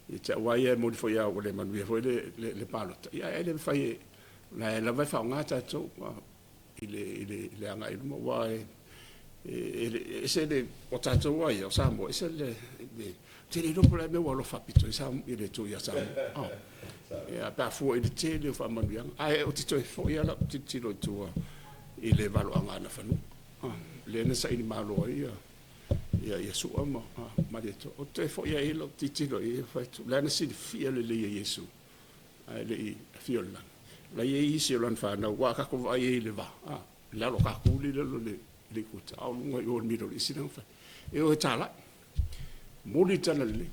Ia te au lava ia e moni foi lava ua le manuia foi le palota, ia ae le mafai e, o la e lava e faaaoga tatou i le agai i luma, aua e ese le, o tatou lava ia, o Samoa, ese le, ou te le iloa po o le a le mea ua alofa faapito ai le Atua ia Samoa. Ia, pe a fua i le tele o faamanuiaga, ae ou te toe foi lava lau tilotilo i tua i le valoaga Nafanua, lea na saili malo ai ia Sua ma Malietoa. Ou te toe foi lava i ai lau tilotilo i ai, fai atu, o lea na silafia lelei e Iesu, ae le i afio i le lagi. O la e i ai isi o lana fanau, aua a tatou vaai i ai i le va, i lalo o tatou lea i lalo o le ekueta, a o luga i o i le Middle East la na fai. E o e talai, momoli le talalelei.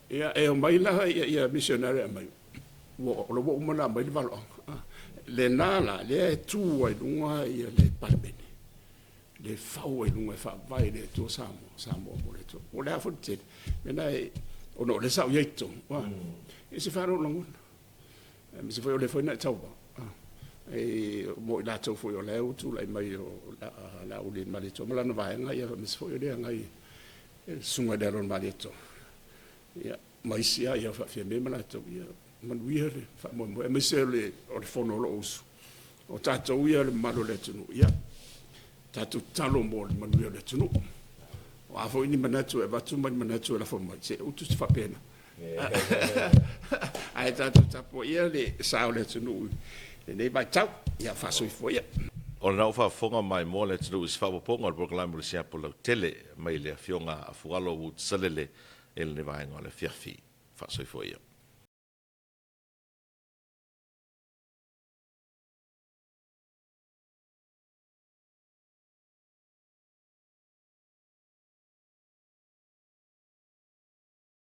Ia, e omai la ia misionare aumai, ua o la ua uma ona aumai le valoaga. Lena la, lea e tu ai i luga le Palemene, le fau ai i luga e faavae i le Atua Samoa, Samoa mo le Atua. Po o le a foi le tele, mea lena, ona o lea sa ou i ai i totonu, e ese foi lou lagona, aemaise foi o lea foi na e tauva, e mo i latou foi o la e ua tulai mai o Laaulialemalietoa ma lana vaega, aemaise foi o le agai le susuga i le alo o le Malietoa, ia, ma isi lava, ia Faafia ma latou, ia manuia le faamoemoe, aemaise o le fono a lou uso. O tatou ia le mamalu o le atunuu, ia tatou tatalo mo le manuia o le atunuu. O a foi ni manatu e avatu ma ni manatu e lafo mai, se utu se faapena. Ae tatou tapuaia le sa o le atunuu i lenei vaitau. Ia faasoifua ia. O lena ua faafofoga maimoa le atunuu i se faaopoopoga o le polokalame o le Siapo Lautele mai le Afioga a Fualo Wood Salele i lenei vaega o le afiafi. Faasoifua ia.